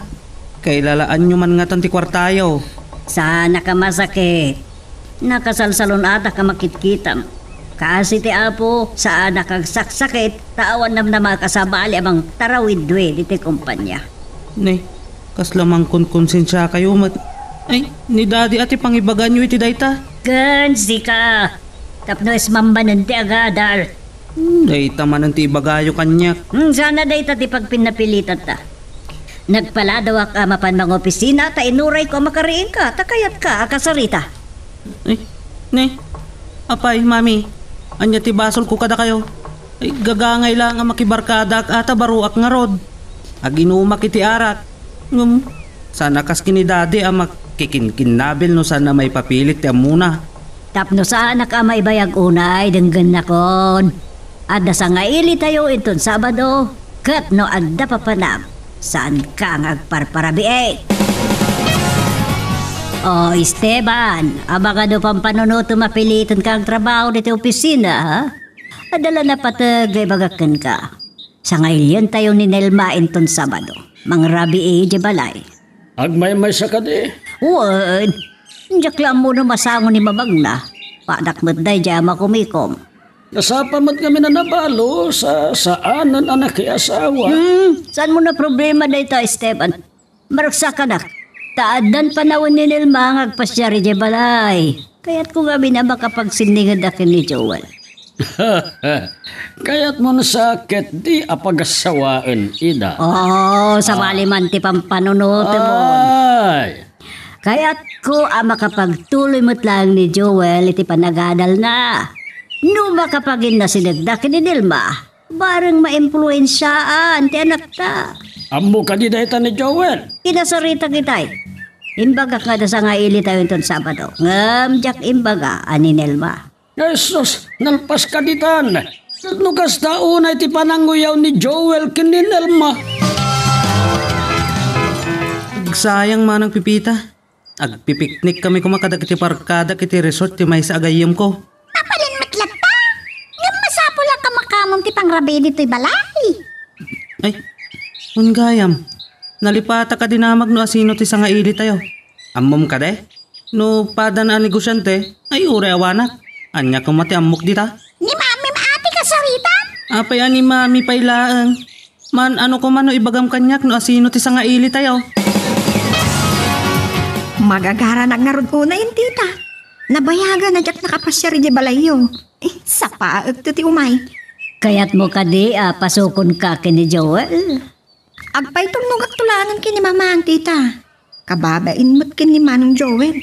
Kailalaanyo man ngatan ti kuartayo. Saan a ka masakit. Nakasalsalun-adak a makitkitam. Kaasi ti Apo, saan a kagsaksakit, ta awan namnama a kasabali a mangtarawidwid iti kompania. Ne, kasla mangkonkonsensia kayo met. Ay, ni Daddy a ti pangibaganyo iti dayta. Ken sika, tapno ismambanen ti agadal. Hmm, dayta manen ti ibagayo kaniak. Hmm, sana dayta ti pagpinnapilitatta. Nagpaladawak a mapan mangopisina ta inurayko a makariingka ta kayatka a kasarita. Ay, ne, apay, mami, ania ti basolko kadakayo? Ay, gagangay la nga makibarkadaak a ta baroak ngarud. Aginumak iti arak. Ngem, saan a kas ken ni Daddy a makikinkinnabil no saan a maipapilit ti ammona. Tapno saanak a maibayag unay, denggennakon. Adda sangailitayo inton Sabado, ket no adda papanam, saanka nga agparparabii. O Esteban, amangan no pampanunotem a pilitenka nga agtrabaho ditoy opisina, ha? Adda la napateg nga ibagak kenka. Sangailitayo ni Nelma inton Sabado. Mangrabii idiay balay. Agmaymaysa kadi? Wen, diak la ammo no masango ni mamangna. Padak met daydiay a makumikom. Nasapa met ngamin a nabalo sa saanen a nakiasawa. Hmm, saanmo a problema dayta, Esteban? Maragsakanak, ta addan panawen ni Nelma nga agpasiar idiay balay. Kayatko ngamin a makapagsenningedda ken ni Joel. Kayatmon sa ketdi a pagassawaen ida? Oo, sabali man ti pampanunotemon. Ay! Kayatko a makapagtuloy met laeng ni Joel iti panagadalna. No makapaginnasidegda ken ni Nelma, bareng maimpluensiaan ti anakta. Ammo kadi dayta ni Joel? Kinasaritak itay. Imbagak nga adda sangailitayo inton Sabado, ngem diak imbaga a ni Nelma. Jesus, nalpas ka ditan. Ket no kasta unay ti pananguyaw ni Joel ken ni Nelma. Agsayang manang Pipita. Agpipiknik kami koma kadagiti barkadak iti resort ti maysa a gayyemko. Mabalin met latta. Ngem masapul a kamakamon ti pangrabii ditoy balay. Ay, wen gayam. Nalipatak a dinamag no asino ti sangailitayo. Ammom kadi? No pada a negosiante, ay uray awanak. Ania koma ti ammok dita? Ni Mami a ti kasaritam? Apay a ni Mami pay laeng? Man, ano koma no ibagam kaniak no asino ti sangailitayo? Magagaranak ngarud unay, tita. Nabayagan a diak nakapasiar idiay balayyo. Eh, sapaek ti umay. Kayatmo kadi a pasukonka ken ni Joel? Agpaytulnogak to laengen ken ni Mama, tita. Kababain met ken ni Manong Joel.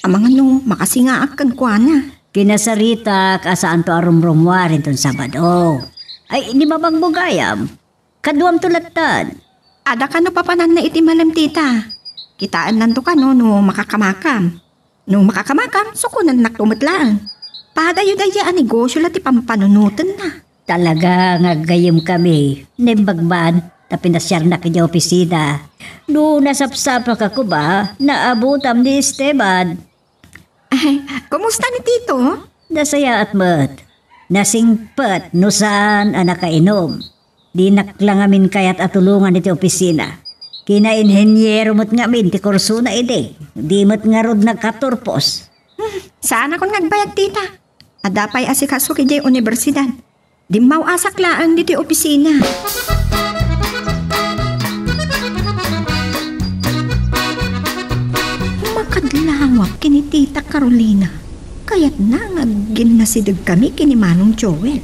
Amangan no makasingaak kenkuana. Kinasaritak a saanto a rumrumuar inton Sabado. Ay, ni Mamangmo gayam. Kaduamto lattan. Adda kano papananna iti malem, tita. Kitaennanto kano no makakamakam. No makakamakam, sukonannakto met laeng. Padayo daydiay a negosio la ti pampanunotenna. Talaga nga aggayyemkami. Naimbag man, ta pinasiarnak idiay opisina. No nasapsapak a koma, naabutam ni Esteban. Ay, kumusta ni Tito? Nasayaat met. Nasingpet no saan a nakainom. Dinak la ngamin kayat a tulongan iti opisina. Kinainheniero met ngamin ti kursona idi. Di met ngarud nagkaturpos. Hmm, saanakon nga agbayag, tita. Adda pay asikaso idiay universidad. Dimmaw-asak laeng ditoy opisina. Makadlawak ken ni Tita Carolina. Kayatna nga agginnasidegkami ken ni Manong Joel.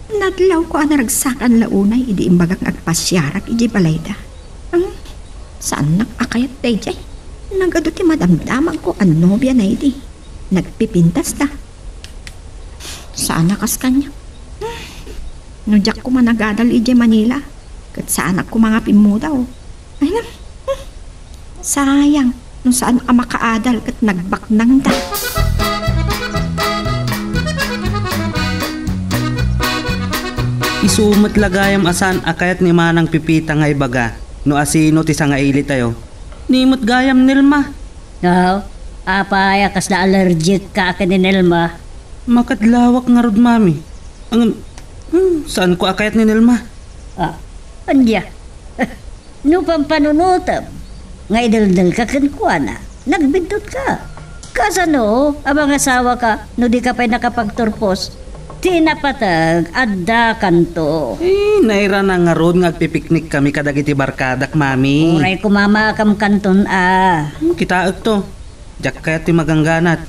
Nadlawko a naragsakan la unay idi imbagak nga agpasiarak idiay balayda. Hmm, saannak a kayat daydiay. Nagadu ti madamdamagko a nobiana idi. Nagpipintas da. Saan a kas kaniak. No diak koma nagadal idiay Manila, ket saanak koma nga pimmudaw. Ay, na. Sayang, no saan a makaadal ket nagbaknangda. Isu met la gayam a saan a kayat ni Manang Pipita nga ibaga no asino ti sangailitayo. Ni met gayam, Nelma. Aw, apay a kasla allergic ka ken ni Nelma? Makadlawak ngarud, Mami. Ngem, hmm, saanko a kayat ni Nelma. Ah, ania? No pampanunotem nga ideldelka kenkuana, nagbiddut ka. Kasano a mangasawa ka no di ka pay nakapagturpos? Ti napateg, adda kanto. Eh, nairana ngarud nga agpipiknik kami kadagiti barkadak, Mami. Uray koma makamkanton a. Hmm, kitaek to. Diak kayat ti magangganat.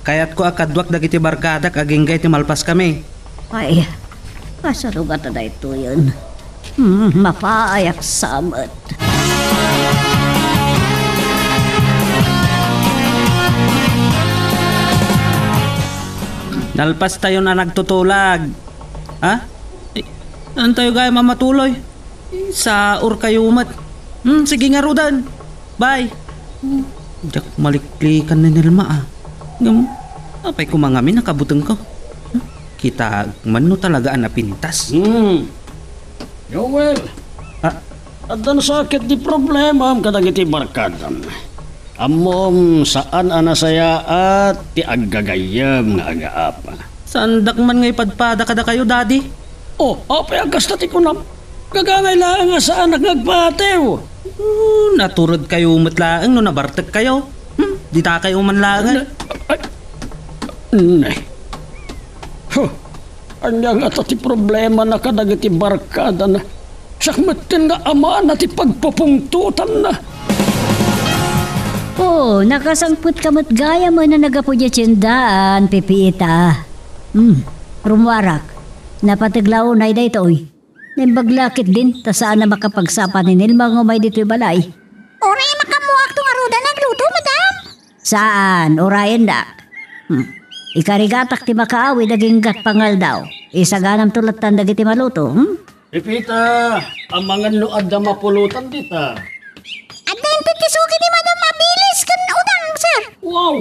Kayatko a kaduak dagiti barkadak agingga iti malpas kami. Ay, kasano ngata daytoyen? Hmm, mapayak sa met. Nalpas tayon a nagtutulag. Ha? Eh, saan tayo gayam a matuloy? Eh, saor kayo met. Hmm, sige ngaruden. Bye. Hmm, diak maliklikan ni Nelma, ah. Ngem, apay koma ngamin a kabutengko? Hmm, kitaek man no talaga a napintas. Hmm. Joel, ah, addan sa ket ti problemam kadagiti barkadam. Ammom, saan a nasayaat ti aggagayyem nga agaapa. Saandak man nga ipadpada kadakayo, Daddy. Oh, apay a kasta ti kunam? Gagangay laeng a saanak nga agpatew. Oh, natured kayo met laeng no nabartek kayo. Hmm, dita kayo man laeng. Ay, ne. Huh. Ania ngata ti problemana kadagiti barkadana? Siak metten nga amana ti pagpupungtotanna. Oh, nakasangpetka met gayam a nagapu diay tiendaan, Pipita. Hmm, rummuarak. Napateg la unay daytoy. Naimbag la ketdin, ta saan a makapagsapa ni Nelma nga umay ditoy balay. Uray makammuakto ngaruden a nagluto, madam? Saan, urayennak. Hmm. Ikarigatak ti makaawid aginggat pangaldaw. Isaganamto lattan dagiti maluto, hmm? Pipita, amangan no adda mapulutan dita. Adda inted ti sugi ni Madam Mabilis ken udang, sir. Wow!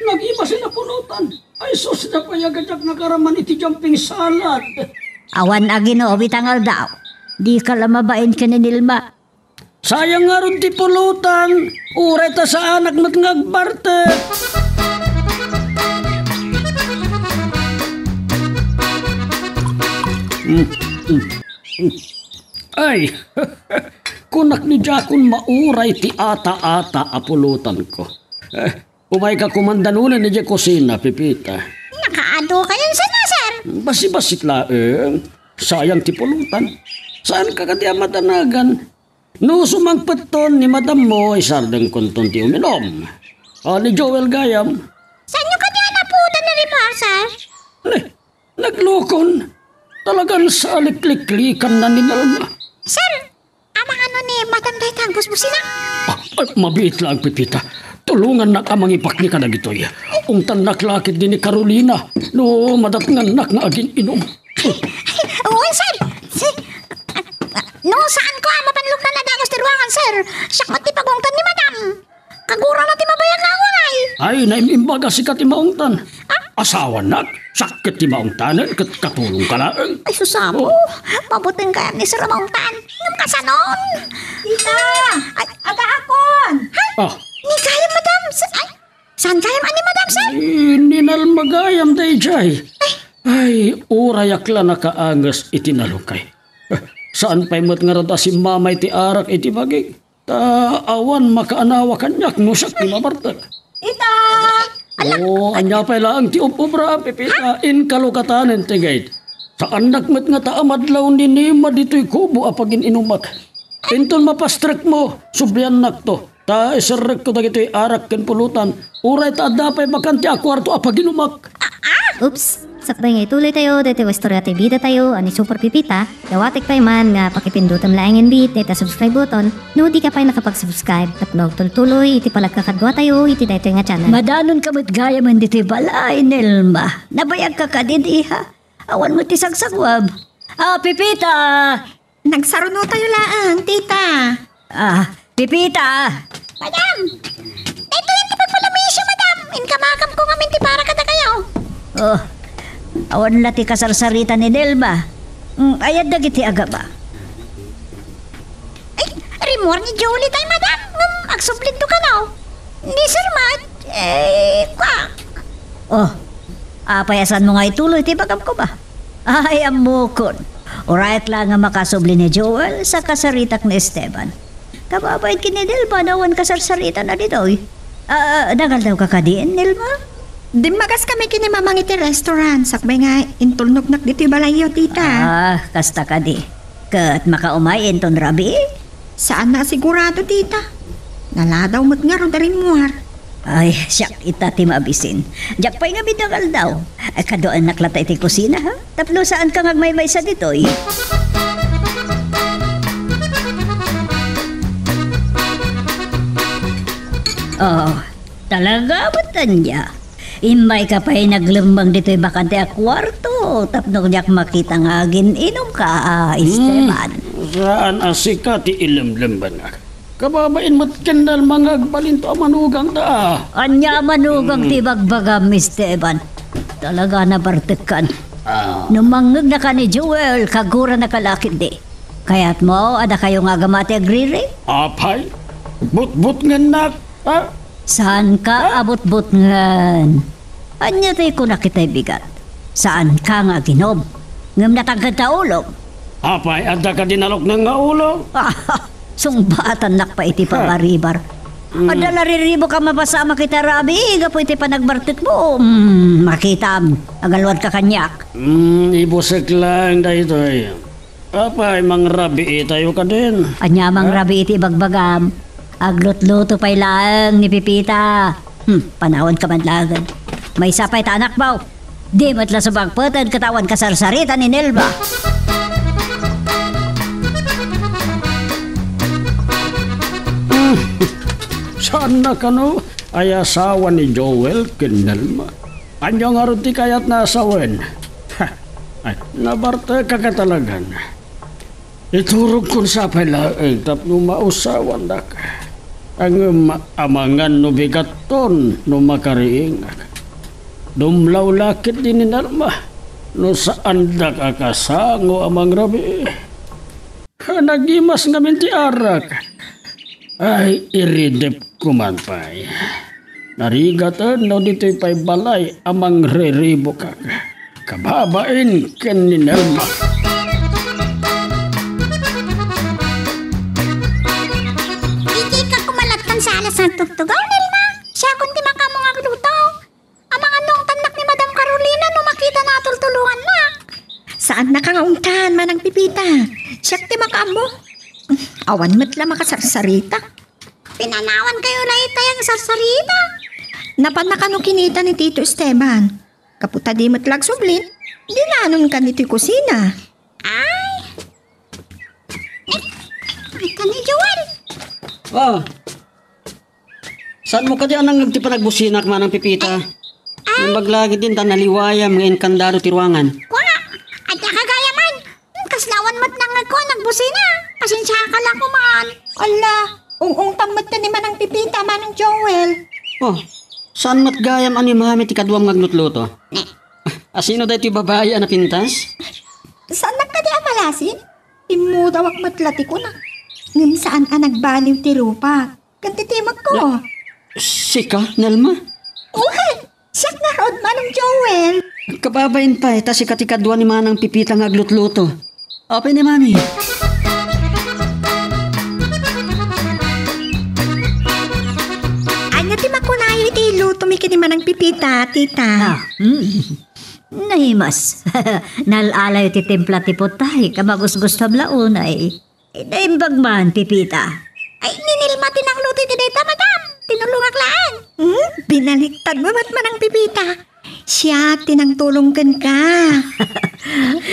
Nagima ti napulutan. Ay, sus, napayag a diak nakaraman iti jumping salad. Awan a Ginoo ita nga aldaw. Dika la mabain ken ni Nelma. Sayang ngarud ti pulutan. Uray ta saanak met nga agbartek. Mm, mm, mm. Ay, kunak ni Jakon mauray ti ata-ata a pulutanko. Eh, Umayka koman danunen idiay kusina, Pipita. Nakaadu kayon sana, sir. Basi-bassit laeng. Sayang ti pulutan. Saanka kadi a madanagan? No sumangpetton ni madammo, isardengkonton ti uminom. Ah, ni Joel gayam. Saanyo kadi a naputan ni Rimar, sir? Ne, naglukon. Talagan salikliklikanna ni Nelma. Sir, Amangan no ni Madam dayta nga busbusina? Ah, ah, mabiit la, Pipita. Tulongannak a mangipakni kadagitoy. Ungtannak la ketdi ni Carolina no madatngannak nga agin-inom. Wen, sir. Si, ah, ah, no, saanko a mapanluktan a dagus ti ruangan, sir. Siak met ti pagungtan ni Madam. Kagurana ti mabayag nga away. Ay, naim-imbag a sika ti maungtan. Ah? Asawanak, sakket ti maungtanen, ket katulongka laeng. Ay, susamo. Oh. Mabuteng kayat ni Sir a maungtan. Ngem kasanon? Tita! Ay. Adda akon! Hay! Ah. Ni gayam, madam. Sa-, ay, saan gayam ani, madam, sir? Eh, ni Nelma gayam daydiay. Ay. Ay, urayak la nakaanges iti nalukay. Eh, saan pay met ngarud a simmamay ti arak iti bagik? Ta awan makaanawa kaniak no siak ti mabartek. Ita! Ala! Oh, ania pay laeng ti ub-ubra, Pipita? Inka lukatanen ti gate. Saannak met nga ta amadlaw ni Nima ditoy kubo a pagin-inumak. Inton mapastrekmo, subliannakto. Ta iserrekko dagitoy arak ken pulutan. Uray ta adda pay bakante a kuarto a paginumak. Ah, ah! Oops. Sakbay nga ituloytayo daytoy nga istorya ti bidatayo a ni Super Pipita, dawatek pay man nga pakipindutem laeng inbit dayta subscribe button no di ka pay nakapag-subscribe tapno agtultuloy iti panagkakaduatayo iti daytoy nga channel. Madanonka met gayamen ditoy balay, Nelma. Nabayagka kadin, iha? Awan met ti sagsaguam. Ah, Pipita! Nagsarunotayo laeng, tita. Ah, Pipita! Madam! Daytoy ti pagpalamisyo, madam! Inkamakamko ngamin ti para kadakayo. Oh, awan la ti kasarsarita ni Nelma. Mm, ayat dagiti agaba. Ay, rimmuar ni Jolie tay, madam. Ngem agsublinto kano. Ni Sir Matt, eh, kwa. Oh, apay a saanmo nga ituloy ti ibagam koma? Ay, ammokon. Uray la nga makasubli ni Joel sa kasaritak ni Esteban. Kababain ken ni Nelma no awan kasarsaritana ditoy. Ah, nagaldawka kadin, Nelma? Dimmagas kami ken ni Mamang iti restaurant, sakbay nga intulnognak ditoy balayyo, tita. Ah, kasta kadi. Ket makaumay inton rabii? Saan nga sigurado, tita. Naladaw met ngarud a rimmuar. Ay, siak ita ti mabisin. Diak pay ngamin nagaldawka. Ay, kaduaennak latta iti kusina, ha? Tapno saanka nga agmaymaysa ditoy. Oh, talaga met ania? Immayka pay naglemmeng ditoy bakante a kuarto tapno diak makita nga agin-inumka, a, Esteban. Hmm, saan a sika ti ilemlemmennak. Kababain met ken Nelma nga agbalinto a manugangta. Ania a manugang ti ibagbagam, Esteban? Talaga nabartekkan. Ah. No mangngegnaka ni Joel, kaguranaka la ketdi. Kayatmo a dakayo nga agama ti agriri? Apay, butbutngennak. Ah? Saanka a butbutngen? Ania ti kunak itay bigat? Saanka nga aginom? Ngem natangked ta ulom. Apay, adda kadi nalukneng nga ulo? Sungbatannak pay iti pabaribar. Hmm. Adda la riribuk a mapasama iti rabii gapu iti panagbartekmo. Hmm, makitam, agaluadka kaniak. Hmm, ibusek laeng daytoy. Apay, mangrabiitayo kadin? Ania mangrabii ti ibagbagam? Aglutluto pay laeng ni Pipita. Hmm, panawanka man laeng. Maysa pay ta anakmo. Di met la subagpeten ket awan kasarsarita ni Nelma. Hmm, saan na kano ay asawa ni Joel ken Nelma? Ania ngarud ti kayatna a sawen? Ha, ay, nabartekak a talagan. Iturogkon sa pay laeng tapno mausawandak. Ngem amangan no bigatton no makariingak. Dumlaw la ketdi ni Nelma no saandak a kasango a mangrabii. Nagimas ngamin ti arak. Ay, iridepko man pay. Narigaten no ditoy pay balay a mangriribukak kababain ken ni Nelma. Iti ka kumalattan sa alas nagtugtugaw, Nelma. Siakon ti makaammo nga agluto. Amangan no angtannak ni Madam Carolina no makitana a tultulongannak. Saannaka nga ungtan, Manang Pipita. Siak ti makaammo. Awan met la makasarsarita. Pinanawankayo la itay a sarsarita. Napanna kano kinita ni Tito Esteban. Gapu ta di met la agsublin, dinanonkan ditoy kusina. Ay! Eh, ay, kani Joel? Ah. Saanmo kadi a nangngeg ti panagbusinak, Manang Pipita? Ay. Naimbag la ketdin ta naliwayam nga inkandado ti ruangan. Kua, adda ka gayamen. Hmm, kasla awan met nangngegko a nagbusina. Pasensiaka la koman. Ala, ung-ungtam met ni Manang Pipita, Manang Joel. Oh, saan met gayam a ni Mami ti kaduam nga aglutluto? Ne. A sino daytoy babai a napintas? Saannak kadi a malasin? Immudawak met la ti kunak. Ngem saan a nagbaliw ti rupak ken ti timekko. Na-, sika, Nelma? Uy! Siak ngarud, Manong Joel. Kababain pay, ta sika ti kadua ni Manang Pipita nga aglutluto. Apay ni Mami? Ania ti makunayo iti ilutomi ken ni Manang Pipita, tita? Ah, mm. Naimas. Nal-alayo ti timpla ti putay, kamagusgustuam la unay. Naimbag man, Pipita. Ay, ni Nelma ti nangluto iti dayta, madam. Tinulongak laeng. Hmm? Binaliktadmo met, Manang Pipita. Siak ti nangtulong kenka.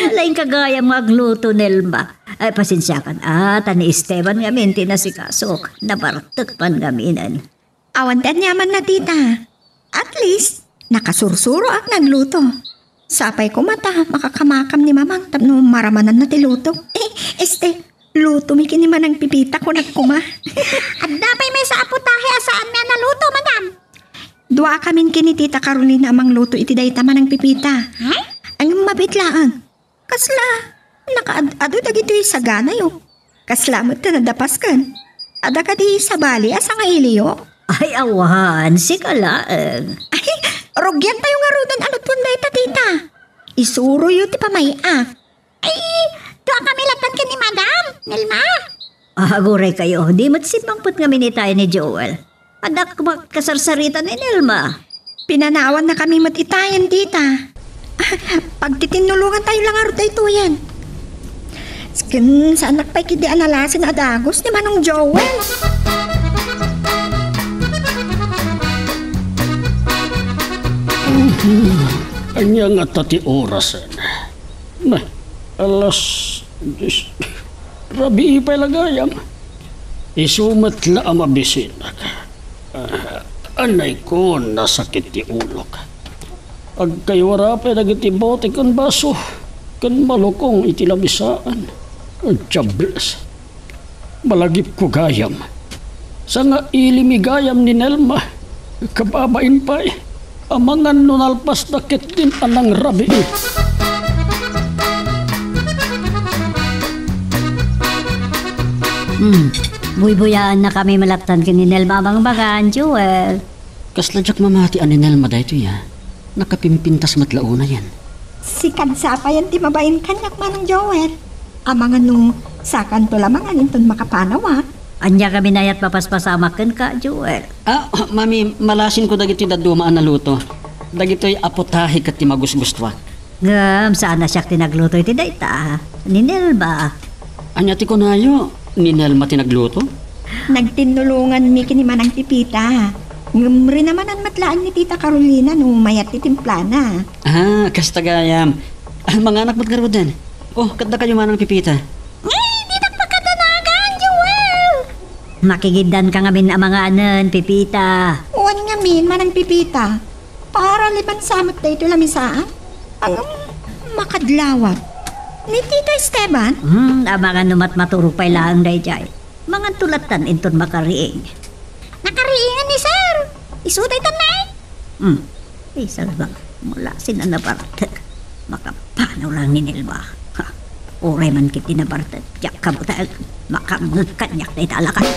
Ala, inka gayam nga agluto, Nelma. Ay, pasensiakan, a, ta ni Esteban ngamin ti nasikasok. Nabartek man ngaminen. Awan ti aniamanna, tita. At least, nakasursuroak nga agluto. Sapay koma ta makakamakam ni mamang tapno maramananna ti luto. Eh, este, lutomi ken ni Manang Pipita, kunak koma. Adda pay maysa a putahe a saanmi a naluto, madam. Duakamin ken ni Tita Carolina a mangluto iti dayta, Manang Pipita. Ay? Ngem mabiit laeng. Kasla nakaad-adu dagitoy saganayo? Kasla met ti nadapasken? Adda kadi sabali a sangailiyo? Ay, awan, sika laeng. Ay, rugiantayo ngaruden a lutuen dayta, tita. Isuroyo ti pamay-ak. Ay, duakami latta ken ni Madam, Nelma. Ah, aguraykayo, di met simmangpet ngamin itayen ni Joel. Adda koma kasarsarita ni Nelma. Pinanawannakami met itayen, tita. Pagtitinnulongantayo la ngarud daytoyen. Ken saanak pay ketdi a nalasin a dagus ni Manong Joel. Ania ngata ti orasen? Meh, alas dies. Rabii pay la gayam. Isu met la a mabisinak. Ah, anayko, nasakit ti ulok. Agkaywara pay dagiti bote ken baso ken malukong iti lamisaan. Diables. Malagipko gayam. Sangailimi gayam ni Nelma. Kababain pay. Amangan no nalpasda ketdin a nangrabii. Hmm. Buybuyaennakami met lattan ken ni Nelma a mangmangan, Joel. Kasla diak mamati a ni Nelma daytoy a nakapimpintas met la unayen. Sikad sapayen ti mabain kaniak, Manong Joel. Amangan no sakanto la mangan inton makapanaw a. Ania ngamin aya ti mapaspasamak kenka, Joel? Ah, mami, malasinko dagitoy dadduma a naluto. Dagitoy a putahe ket ti magusgustoak. Ngem saan a siak ti nagluto iti dayta, ni Nelma. Ania ti kunayo? Ni Nelma ti nagluto? Nagtinnulonganmi ken ni Manang Pipita. Ngem rinamanan met laeng ni Tita Carolina no mayat ti timplana. Ah, kasta gayam. Ah, manganak met ngaruden. Oh, ket dakayo, Manang Pipita. Ay, dinak pakadanagan, Joel! Makigiddanka ngamin a manganen, Pipita. Wen ngamin, Manang Pipita. Para liban sa met daytoy lamisaan? Ngem makadlawat. Ni Tito Esteban? Hmm, amangan no matmaturog pay laeng daydiay. Manganto lattan inton makariing. Nakariingan ni Sir. Isu daytan, nay? Hmm. Ay, salbang. Mula sina nabartek. Makapanaw lang ni Nelma. Ha. Uray man ket ti nabartek. Diak kabuteng. Makangngeg kaniak dayta a lakay.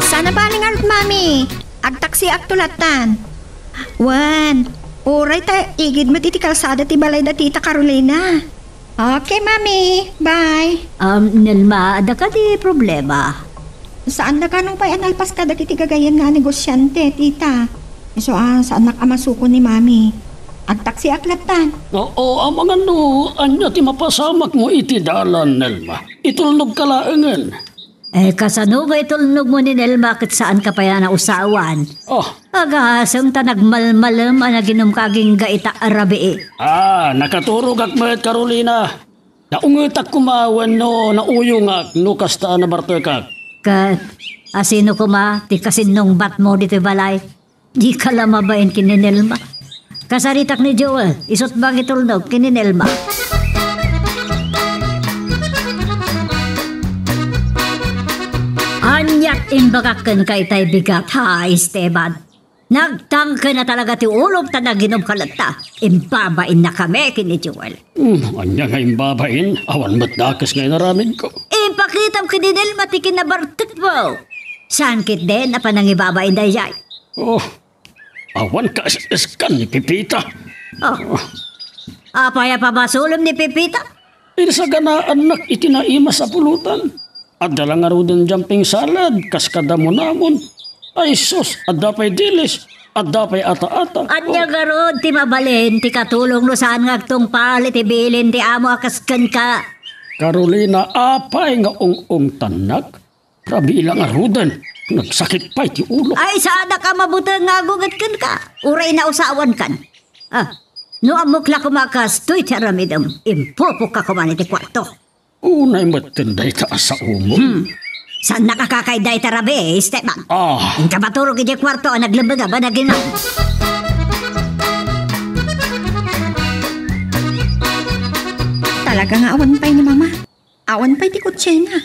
Sana bali ngarud, Mami. Agtaksiak to lattan. Wen, uray ta igid met iti kalsada ti balay da Tita Carolina. Okay, Mami. Bye. Um, Nelma, adda kadi problema? Saan da kano pay a nalpas kadagiti gagayyem nga a negosiante, Tita. Isu a, saannak a masukon ni Mami. Agtaksiak lattan. Oo, amangan no ania ti mapasamakmo iti dalan, Nelma. Itulnogka laengen. Eh, kasano nga itulnogmo ni Nelma ket saanka pay a nausawan? Oh. Agasem ta nagmalmalem a naginumka agingga ita a rabii. Ah, nakaturogak met, Carolina. Naungetak koma wenno nauyongak no kasta a nabartekak. Ket asino koma ti kasinnungbatmo ditoy balay? Dika la mabain ken ni Nelma. Kasaritak ni Joel, isut' mangitulnog ken ni Nelma. Aniat imbagak kenka itay bigat, ha, Esteban? Nagtangken a talaga ti ulom ta naginumka latta. Imbabainnakami ken ni Joel. Hmm, ania nga imbabain? Awan met dakes nga inaramidko. Impakitam ken ni Nelma ti kinabartekmo. Saan ketdin a panangibabain daydiay? Oh, awan kaes-eskan ni Pipita. Oh. Apay a pamasulem ni Pipita? Insaganaannak iti naimas a pulutan. Adda la ngaruden jumping salad, kas kadamonamon. Ay sus, adda pay dilis, adda pay ata-ata. Ania ngarud ti mabalin ti katulong no saan nga agtungpal iti bilin ti amo a kas kenka? Carolina, apay nga ung-ungtannak? Rabii la ngaruden. Nagsakit pay ti ulo. Ay, saanak a mabuteng nga agunget kenka. Uray nausawankan. Ah, no ammok la koma kastoy ti aramidem, impupokka koma iti kuarto. Unay metten dayta a saomo. Hmm. Saannak a kakay dayta rabii, Esteban. Ah. Inka maturog iti kuarto a naglemmeng a banaginam. Talaga nga awan pay ni Mama. Awan pay ti kotsena.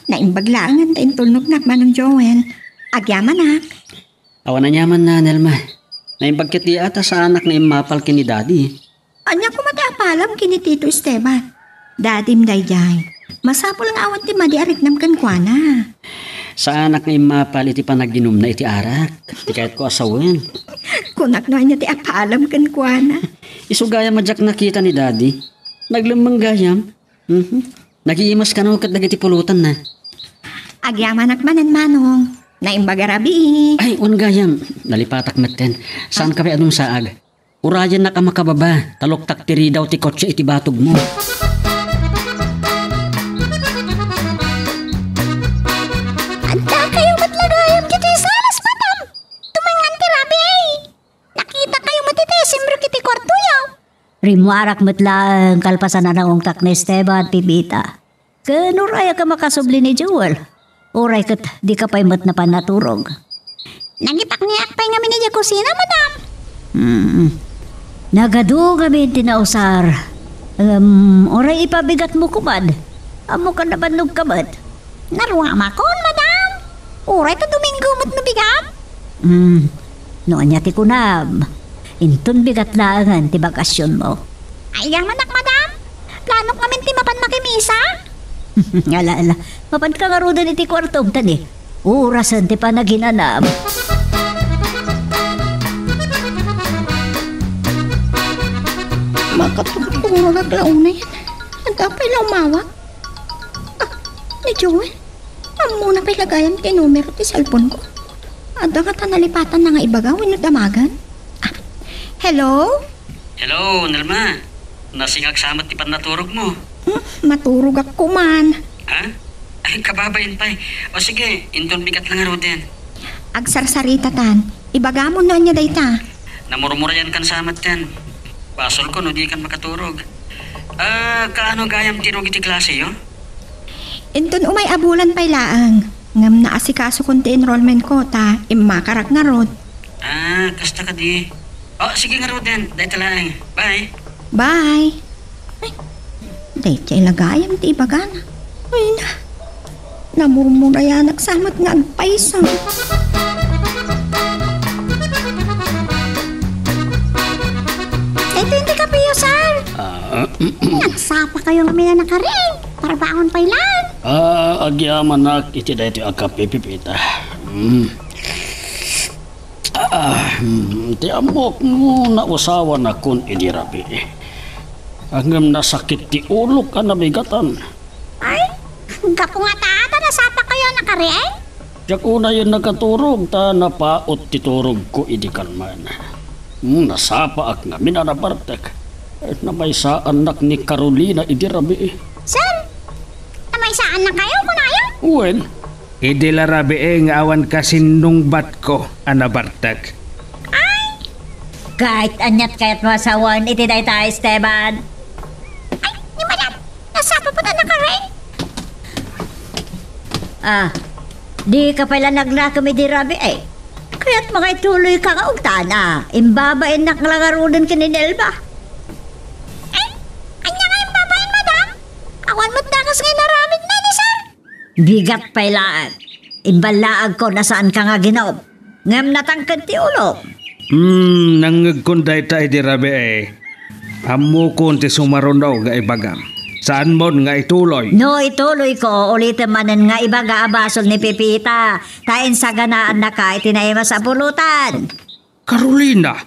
Naimbag laengen ta intulnognak, Manong Joel. Agyamanak. Awan aniamanna, Nelma. Naimbag ketdi a ta saanak nga immapal ken ni Daddy. Ania koma ti apalam ken ni Tito Esteban? Dadim daydiay. Masapul nga awan ti madi a riknam kenkuana. Saanak nga immapal iti panaginumna iti arak. Ti kayatko a sawen. Kunak no ania ti apalam kenkuana. Isu gayam a diak nakita ni Daddy. Naglemmeng gayam. Mhm. Nagiimas kano ket dagiti pulotanna. Agyamanak manen, Manong. Naimbag a rabii. Ay, wen gayam. Nalipatak metten. Saanka pay a dumsaag. Urayennak a makababa, ta luktak ti ridaw ti kotse iti batogmo. Addakayo met la gayam ditoy salas, madam. Tumengngan ti rabii. Nakitakayo met iti simrek iti kuartoyo. Rimmuarak met laeng kalpasan a naungtak ni Esteban, Pipita. Ken uray a makasubli ni Joel. Uray ket dika pay met napan naturog. Nangipakniak pay ngamin idiay kusina, madam. Hmm. Nagadu ngamin ti nausar. Em, uray ipabigatmo koman. Ammok a nabannogka met. Naruamakon, madam. Uray ta Domingo met no bigat. Hmm. No ania ti kunam, inton bigat laengen ti bakasionmo. Agyamanak, madam. Planok ngamin ti mapan makimisa. Ala, ala. Mapanka ngaruden iti kuartom, ta ni orasen ti panaginanam. Makaturturogak la unay. Adda pay la umawag. Ah, ni Joel. Ammona pay la gayam ti numero ti cellphone ko. Adda ngata nalipatanna nga ibaga wenno damagen? Ah, hello? Hello, Nelma. Nasingak sa met ti pannaturogmo. Hmm, maturogak koman. Ha? Ay, kababain pay. O sige, inton bigat la ngaruden. Agsarsaritatan. Ibagam no ania dayta. Namurmurayankan sa met ten. Basolko no dikan makaturog. Ah, kaano gayam ti rugi ti klaseyo? Inton umay a bulan pay laeng, ngem naasikasokon ti enrollment ko ta immakarak ngarud. Ah, kasta kadi. O, sige ngaruden, dayta laeng. Bye. Bye. Ay, dayta la gayam ti ibagana. Ay na. Namurmurayanak sa met nga agpayso. Daytoy ti kapeyo, sir. Ah, nagsapakayo ngamin a nakari. Tarbangon pay laeng. Ah, agyamanak iti daytoy a kape, Pipita. Mm. Ah, hmm, ti ammok no nausawanakon idi rabii. Ngem nasakit ti ulok a nabigatan. Ay, gapu ngata ta nasapakayo a nakari? Diak unayen nakaturog ta napaut ti turogko idi kalman. Hmm, nasapaak ngamin a nabartek. Namaysaannak ni Carolina idi rabii. Sir, namaysaannakayo, kunayo? Wen, idi la rabii nga awan kasinnungbatko a nabartek. Ay! Kahit aniat kayatmo a sawen iti dayta, Esteban. Ay, ni madam, nasapa po na nakaring. Ah, dika pay la naglakem idi rabii. Kayatmo nga ituloyka nga ugtana. Imbabainnak la ngaruden ken ni Nelma. Ay, ania nga imbabain, madam? Awan met dakes nga inaramidna ni sir. Bigat pay laeng. Imballaagko a saanka nga aginom. Ngem natangked ti ulom. Hmm, nangngegkon dayta idi rabii. Ammokon ti sumaruno nga ibagam. Saanmon nga ituloy. No ituloyko, ulitem manen nga ibaga a basol ni Pipita, ta insaganaannaka iti naimas a pulotan. Carolina,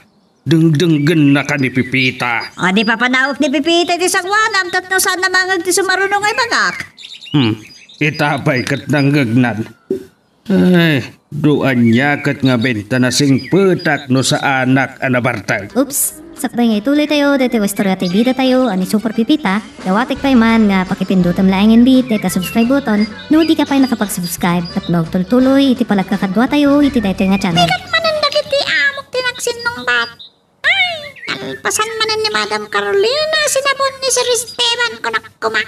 dengdengngennaka ni Pipita. Adi papanawek ni Pipita iti sangoanam tapno saanna mangngeg ti sumaruno nga ibagak. Hmm, ita pay ket nangngegnan. Ay, no ania ket ngamin ta nasingpetak no saanak a nabartek. Oops. Sakbay nga ituloytayo daytoy nga istorya ti bidatayo a ni Super Pipita, dawatek pay man nga pakipindutem laengen met dayta subscribe button no dika pay nakapag-subscribe tapno agtultuloy iti panagkakaduatayo iti daytoy nga channel. Bigat manen dagiti amok ti nagsinnungbat. Ay, nalpasan manen ni Madam Carolina sinabon ni Sir Esteban, kunak koma.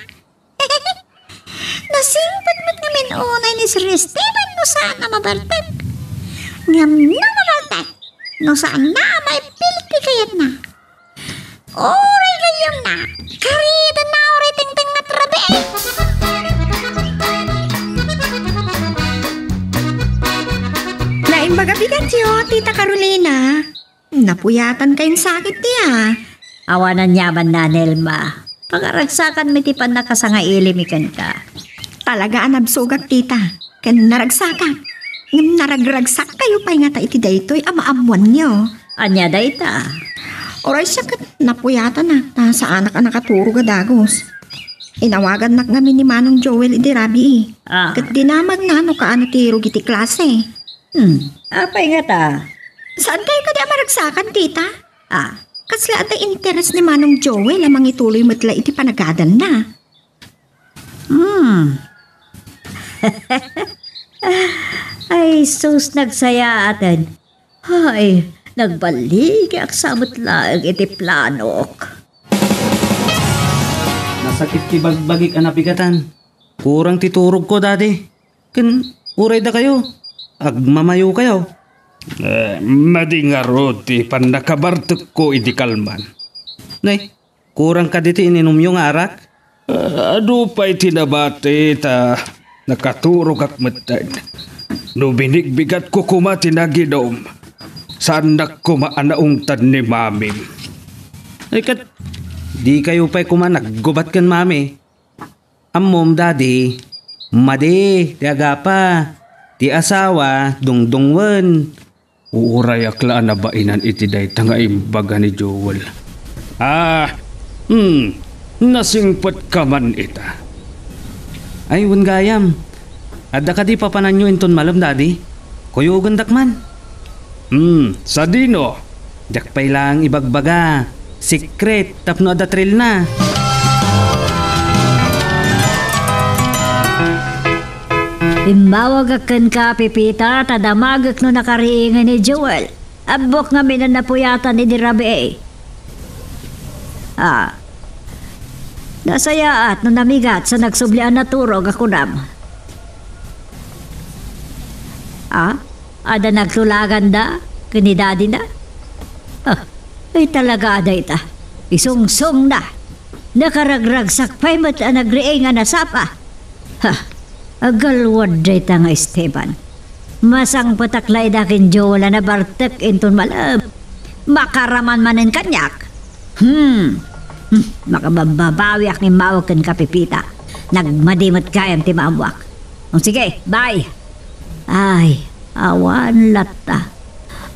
Nasingpet met ngamin unay ni Sir Esteban no saan a mabartek. Ngem no mabartek, no saan na a maipil ti kayatna. Uray gayyemna, karidenna uray tingting nga rabii. Naimbag a bigatyo, Tita Carolina. Napuyatan kayon sakit ti a. Awan aniamanna, Nelma. Pagaragsakanmi ti pannakasangailimi kenka. Talaga a nabsogak, tita, ken naragsakak. Ngem naragragsak kayo pay ngata iti daytoy a maammoanyo. Ania dayta? Uray siak ket napuyatanak ta saanak a nakaturog a dagus. Inawagannak ngamin ni Manong Joel idi rabii. Ah. Ket dinamagna no kaano ti rugi ti klase. Hmm, apay ngata? Saan kayo kadi a maragsakan, tita? Ah. Kasla adda interes ni Manong Joel a mangituloy met la iti panagadanna. Hmm. Ay, sus, nagsayaaten. Ay, nagballigiak sa met laeng iti planok. Nasakit ti bagbagik a napigatan. Kurang ti turogko, Daddy. Ken uray dakayo, agmamayokayo. Eh, madi ngarud ti pannakabartekko idi kalman. Nay, kurang kadi ti ininumyo nga arak? Eh, adu pay ti nabati ta nakaturogak metten. No binigbigatko koma ti naginum, saannak koma a naungtan ni Mami. Ay ket, dikayo pay koma naggubat ken Mami. Ammom, Daddy, madi ti agapa, ti asawa, dungdungwen. Uurayak la a nabainan iti dayta nga imbaga ni Joel. Ah, hmm, nasingpetka man ita. Ay, wen gayam. Adda kadi papananyo inton malem, Daddy? Kuyogendak man. Hmm, sadino? Diak pay laeng ibagbaga. Secret tapno adda thrill na. Immawagak kenka, Pipita, ta damagek no nakariingay ni Joel. Ammok ngamin a napuyatan idi rabii. Ah. Nasayaat no namigat sa nagsubli a naturog a kunam. Ah? Adda nagtulaganda ken ni daddy na? Ah, ay talaga a dayta. Isungsong na. Nakaragragsak pay met a nagriing a nasapa. Ha, agalwad dayta nga Esteban. Masangpetak la ida ken Joel a nabartek inton malem. Makaraman manen kaniak. Hmm. Hmm. Makababbabawiak nga immawag kenka, Pipita. Nagmadi met gayam ti maammoak. O sige, bye. Ay, awan latta.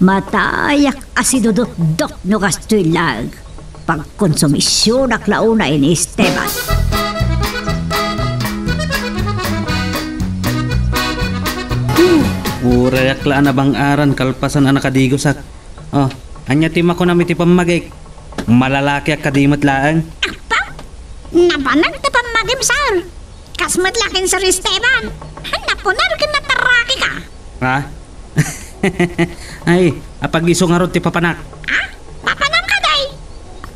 Matayak a sidudutdot no kastoy laeng. Pagkonsumisionak la unay ni Esteban. Urayak la a nabang-aran kalpasan a nakadigosak. Oh, ania ti makunam iti pammagik? Malalakiak kadi met laeng? Apa? Nabanag ti pammagim, sir. Kas met la ken Sir Esteban. Napunar ken natarraki ka. Ha? Ay, apag-isu ngarud ti papanak. Ah? Papanam ka, day?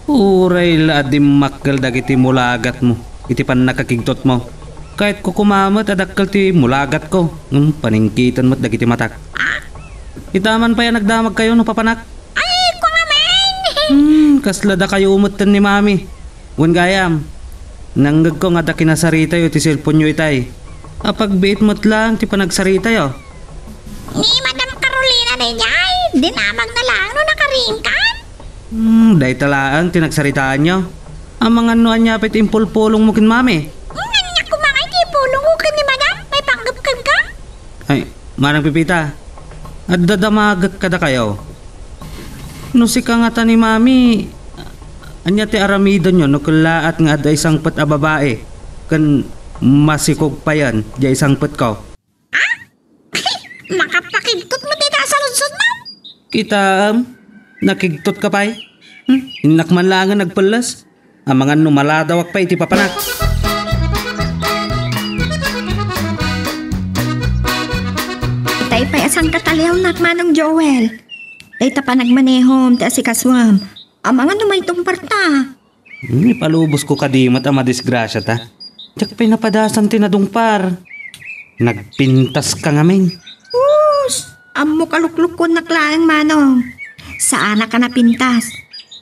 Uray la a dimmakkel dagiti mulagatmo iti pannakakigtotmo. Kayatko koma met a dakkel ti mulagatko, ngem paningkiten met dagiti matak. Ah? Ita man pay a nagdamagkayo no papanak. Ay, kua ngamin! Hmm, kasla dakayo metten ni Mami. Wen gayam, nangngegko nga adda kinasaritayo iti cellphone-yo itay. Apagbiit met laeng ti panagsaritayo. Ni Madam Carolina daydiay, dinamagna laeng no nakariingkan. Hmm, dayta laeng ti nagsaritaanyo. Amangan no ania pay ti impulpulongmo ken Mami? Hmm, ania koma ngay ti ipulongko ken ni Madam? Maipanggep kenka? Ay, Manang Pipita, adda damagek kadakayo. No sika ngata ni Mami, ania ti aramidenyo no kellaat nga adda isangpet a babai ken masikog payen diay sangpetko? Ah? Makapakigtot met dayta a saludsodmo? Kitaem, nakigtotka pay? Hmm, innak man laengen nagpelles. Amangan no maladawak pay iti papanak. Itay pay a sangkataliawnak, Manong Joel. Dayta panagmanehom ti asikasuam. Amangan no maitungparta. Hmm, ipalubosko kadi met a madisgrasiata. Diak pay napadasan ti nadungpar. Nagpintaska ngamin. Sus! Ammok a luklukkonnak laeng, Manong. Saanak a napintas.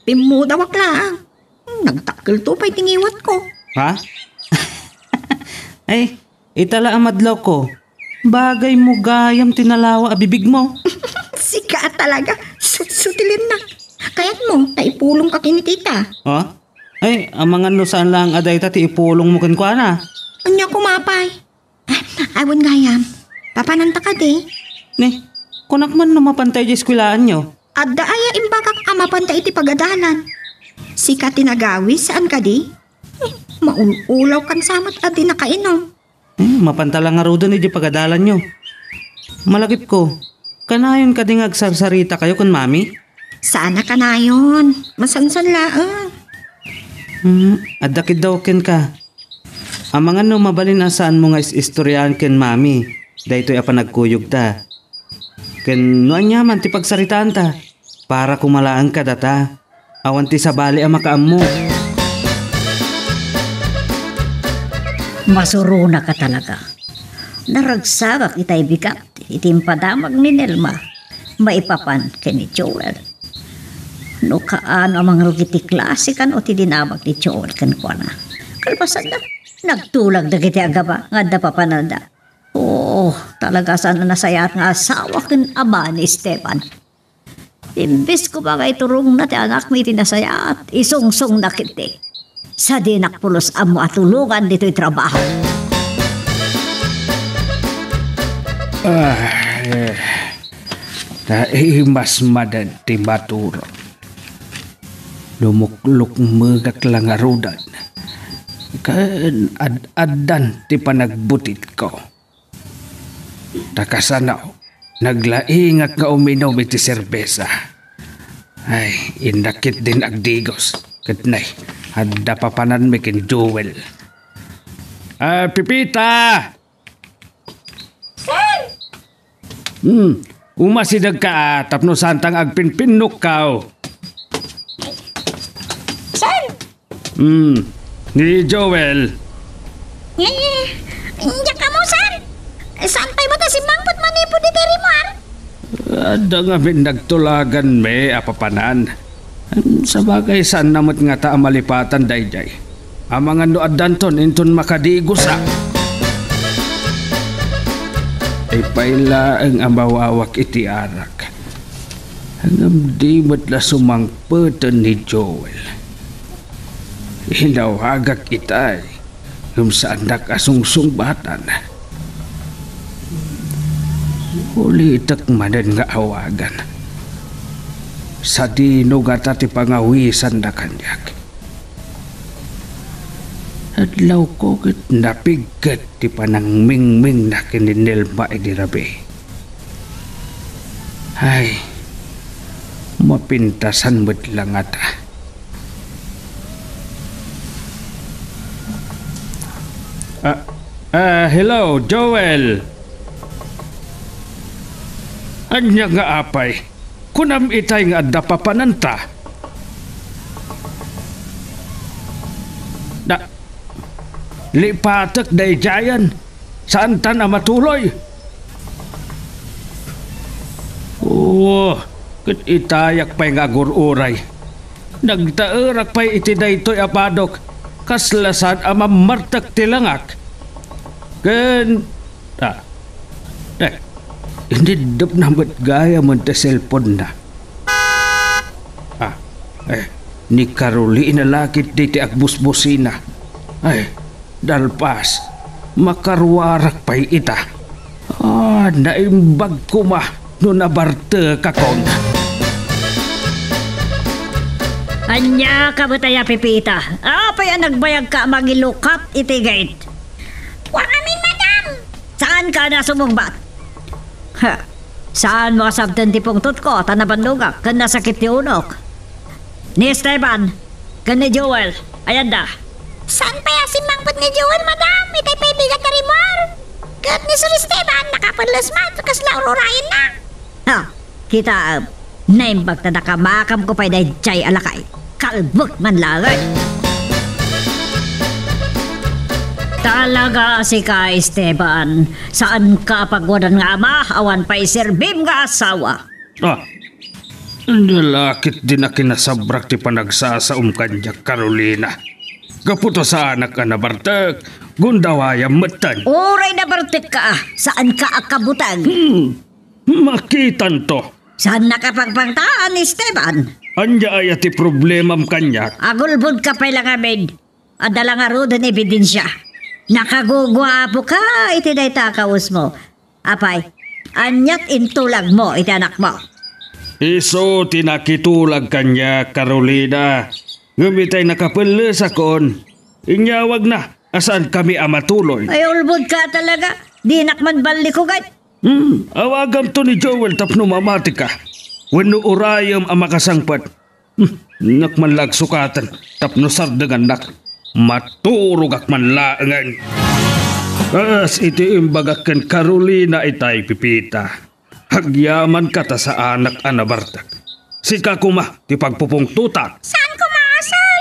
Pimmudawak laeng. Hmm, nagdakkelto pay ti ngiwatko. Ha? Ay, ita la a madlawko. Bagaymo gayam ti nalawa a bibigmo. Sika a talaga. Sutsutilennak. Kayatmo, ta ipulongka ken ni tita. Ha? Ay, amangan no saan laeng a dayta ti ipulongmo kenkuana. Ania koma pay? Ah, awan gayam. Papananta kadi? Ne, kunak man no mapanta idiay eskuelaanyo. Adda aya imbagak a mapanta iti pagadalan? Sika ti nagawis, saan kadi? Eh, maul-ulawkan sa met a di nakainum. Hmm, mapanta la ngaruden idiay pagadalanyo. Malagipko, kanayon kadi nga agsarsarita kayo ken Mami? Saan a kanayon. Masansan laeng. Hmm, adda kiddaw kenka. Amangan no mabalin a saanmo nga is-istoriaan ken Mami daytoy a panagkuyogta. Ken no aniaman ti pagsaritaanta, para koma laeng kadata. Awan ti sabali a makaammo. Masuronaka talaga. Naragsagak itay bigat iti impadamag ni Nelma maipapan ken ni Joel. No kaano a mangrugi ti klase kano ti dinamag ni Joel kenkuana. Kalpasanna, nagtulag dagiti agaba nga adda papananda. Oo, talaga saan a nasayaat nga asawa ken ama ni Esteban. Imbes koma nga iturongna ti anakmi iti nasayaat, isungsongna ketdi. Sadinak pulos ammo a tulongan ditoy trabaho. Ah, eh, naimasmadan ti maturog. Lumuklukmegak la ngaruden. Ken ad-addan ti panagbutitko. Ta kasano, naglaingak nga uminum iti serbesa. Ay, innak ketdin agdigos. Ket nay, adda papananmi ken Joel. Ah, Pipita! Sir! Hmm, umasidegka a tapno saanta nga agpinpinnukkaw. Sir! Hmm. Ni Joel. Eh, diak ammo, sir. Saan pay met a simmangpet manipud iti rimmuar? Adda ngamin nagtulaganmi a papanan. Sabagay, saanna met ngata a malipatan daydiay. Amangan no addanton inton makadigosak. Ay pay laeng a mawawak iti arak. Ngem di met la sumangpeten ni Joel. Inawagak itay, ngem saandak a sungsungbatan. Ulitek manen nga awagan. Sadino ngata ti pangawisanna kaniak? Adlawko ket napigget ti panangmingmingna ken ni Nelma idi rabii. Ay, mapintasan met la ngata. Ah, ah, hello, Joel. Ania nga apay? Kunam itay nga adda papananta. Da, lipatek daydiayen. Saantan a matuloy. Oo, ket itayak pay nga agur-uray. Nagtaerak pay iti daytoy a padok, kasla saan a mammartek ti langak. Ken, ah, eh, iniddepna met gayamen ti cellphone-na. Ah, eh, ni Carolina la ketdi ti agbusbusina. Ay, dalpas, makaruarak pay ita. Ah, naimbag koma no nabartekakon. Ania ka met aya, Pipita? Apay a nagbayagka a mangilukat iti gate? Wa ngamin, madam. Saanka a nasumungbat? Ha, saanmo a sabten ti pungtotko ta nabannogak ken nasakit ti unok? Ni Esteban, ken ni Joel, ayanna? Saan pay a simmangpet ni Joel, madam? Itay pay bigat a rimmuar. Ket ni Sir Esteban, nakapelles man, kasla ururayenna. Ha, kitaem. Naimbag ta nakamakamko pay daydiay a lakay. Kalbek man laeng. Talaga sika, Esteban. Saanka a pagwadan nga ama, awan pay serbim nga asawa. Ah, ania la ketdin a kinasabrak ti panagsasaom kaniak, Carolina. Gapu ta saanak a nabartek, gundawayam metten. Uray nabartekka, saanka a kabuteng. Hmm, makitanto. Saannak a pagpangtaan, Esteban. Ania aya ti problemam kaniak? Agulbodka pay la ngamin. Adda la ngaruden ebidensia. Nakaguguapoka iti dayta a kawesmo. Apay, aniat intulagmo iti anakmo? Isu ti nakitulag kaniak, Carolina. Ngem itay nakapellesakon, inyawagna a saankami a matuloy. Ay, ulbodka talaga. Dinak man ballikugan. Hmm, awagamto ni Joel tapno mamatika. Wenno urayem a makasangpet. Hmm, dinak man la agsukatan tapno sardengannak. Maturogak man laengen. Kas iti imbagak ken Carolina itay, Pipita. Agyamanka ta saanak a nabartek. Sika koma ti pagpupungtotak. Saan koma, sir?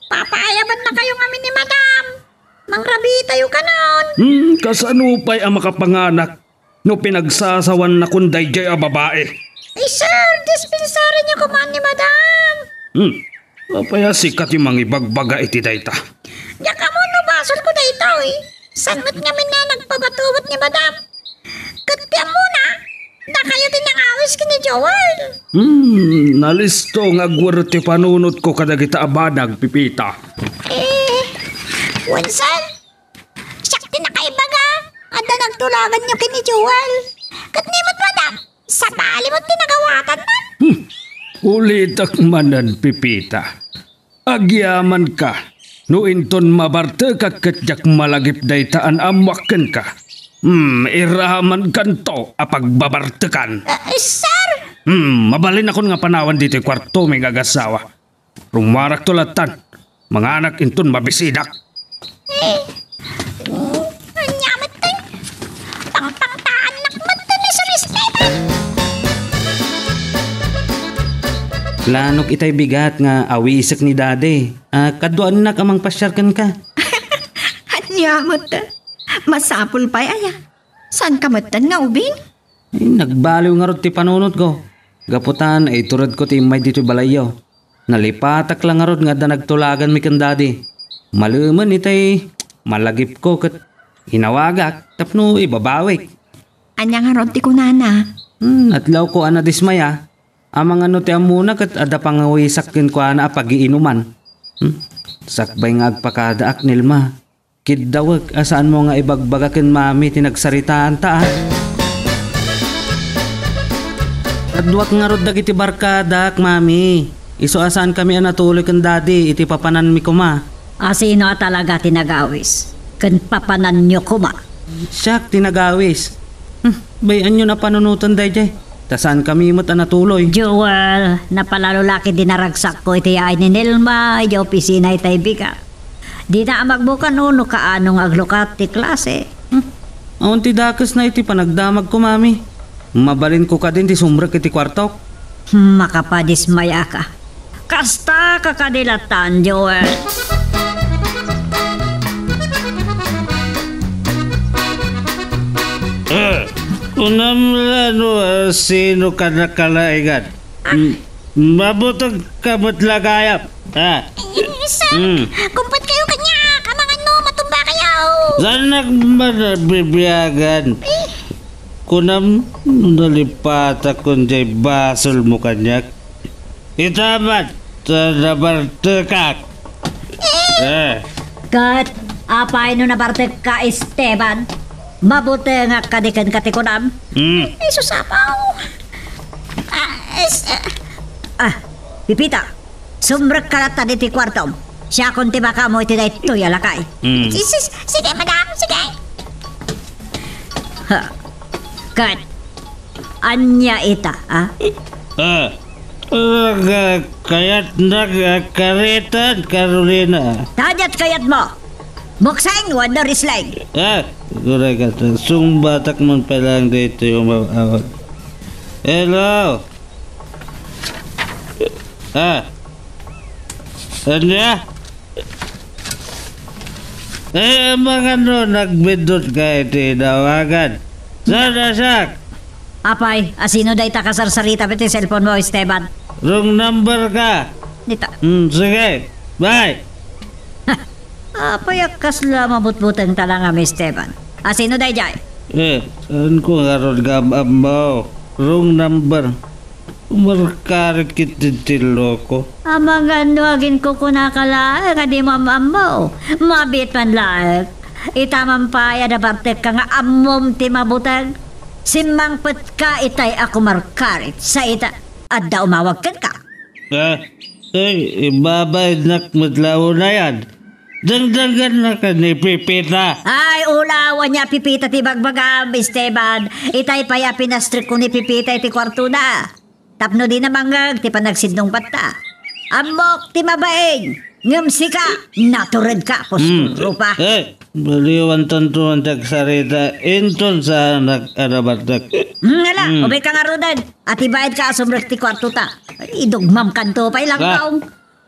Papaayabannakayo ngamin ni Madam. Mangrabitayo kanon. Hmm, kasano pay a makapanganak no pinagsasawannakon daydiay a babai? Ay, sir, dispensaranyo koma ni Madam. Hmm, apay a sika ti mangibagbaga iti dayta? Diak ammo no basolko daytoy. Saan met ngamin a nagpabatubot ni Madam? Ket ti ammona, dakayo ti nangawis ken ni Joel. Hmm, nalisto nga agwerrek ti panunotko kadagita a banag, Pipita. Eh, wen, sir, siak ti nakaibaga. Adda nagtulaganyo ken ni Joel. Ket ni met, Madam, sabali met ti nagawatanna. Hmm, ulitek manen, Pipita. Agyamanka, no inton mabartekak ket diak malagip dayta a naammoak kenka. Hmm, iramankanto a pagbabartekan. Ah, sir! Hmm, mabalinnakon nga panawan ditoy kuartomi nga agasawa. Rummuarakto lattan. Manganak inton mabisidak. Eh, ania met, tay? Pangpangtaannak met, tay, ni Sir Esteban. Lanok itay bigat nga awisek ni Daddy. Ah, kaduaennak a mangpasiar kenka. Ania met? Masapul pay aya? Saanka metten nga ubing? Ay, nagbaliw ngarud ti panunotko. Gapu ta naituredko ti immay ditoy balayyo. Nalipatak la ngarud nga adda nagtulaganmi ken Daddy. Malemen itay malagipko ket inawagak tapno ibabawik. Ania ngarud ti kunana? Hmm, adlawko a nadismaya. Amangan no ti ammona ket adda pangawisak kenkuana a pagiinuman. Hmm? Sakbay nga agpakadaak, Nelma. Kiddawek a saanmo nga ibagbaga ken Mami ti nagsaritaanta, a. Kaduak ngarud dagiti barkadak, Mami. Isu a saankami a natuloy ken Daddy iti papananmi koma. A sino a talaga ti nagawis? Ken papananyo koma? Siak ti nagawis. Hmm, bay-anyon a panunoten daydiay. Ta saankami met a natuloy. Joel, napalalo la ket di naragsakko iti yaay ni Nelma idiay opisina itay bigat. Dina a magbukan no kaano nga aglukat ti klase. Hmm. Awan ti dakesna iti panagdamagko, Mami. Mabalinko kadin ti sumrek iti kuartok. Hmm, makapadismayaka. Kasta ka kadi lattan, Joel. Eh, kunam la no, ah, sino ka nakalaingan? M-, mabuteng ka met la gayam. Ah. Eh, sir, hmm, kumpet kayo kaniak. Amangan no, matumba kayo. Saan nagmanabibiagan? Eh. Kunam, nalipatakon jay basolmo kaniak. Itaman, ta nabartekak. Eh. Ket, apay no nabartekka, Esteban? Mabutengak kadi kenka ti kunam? Hmm. Ay, sus, apaw. Ah, es-, ah. Ah, Pipita, sumrekka latta ditoy kuartom. Siakon ti makamo iti daytoy a lakay. Hmm. Si-, si-, sige, madam, sige. Ha. Ket, ania ita, a? Ah. Agkayatnak a karitan, Carolina. Tadiat kayatmo. Boxing wenno wrestling? Ah, agurayka ta. Sungbatak man pay laeng daytoy a umawag. Hello? Ah. Ania? Eh, amangan no nagbiddutka iti dawagan? Saan a siak? Apay, asino dayta kasarsarita iti cellphone mo, Esteban? Wrong number ka. Dita. Hmm, sige. Bye. Apay a kasla mabutbuteng talaga, Esteban? Asino daydiay? Eh, saanko ngarud nga am-ammo? Wrong number. Umarkarit ket ti loko. Amangan no aginkukunaka laeng a di mo am-ammo. Mabiit man laeng. Ita man pay a nabartekka nga ammom ti mabuteng. Simmangpetka itay a kumarkarit. Sa ita, adda umawag kenka. Eh, eh, ibabainnak met la unayan. Dengdenggennak ni Pipita. Ay, ulaw, ania Pipita ti bagbagam, Esteban. Itay pay a pinastrekko ni Pipita iti kuartona. Tapno dina mangngeg ti panagsinnungbatta. Ammok ti mabain, ngem sika, naturedka, Hmm. Rupa. Eh, baliwantanto man ti agsarita, inton saanak a nabartek. Hmm, ala, Hmm. Umayka ngaruden. Atibaedka a sumrek ti kuartota. Idugmamkanto pay lang Ah. taong.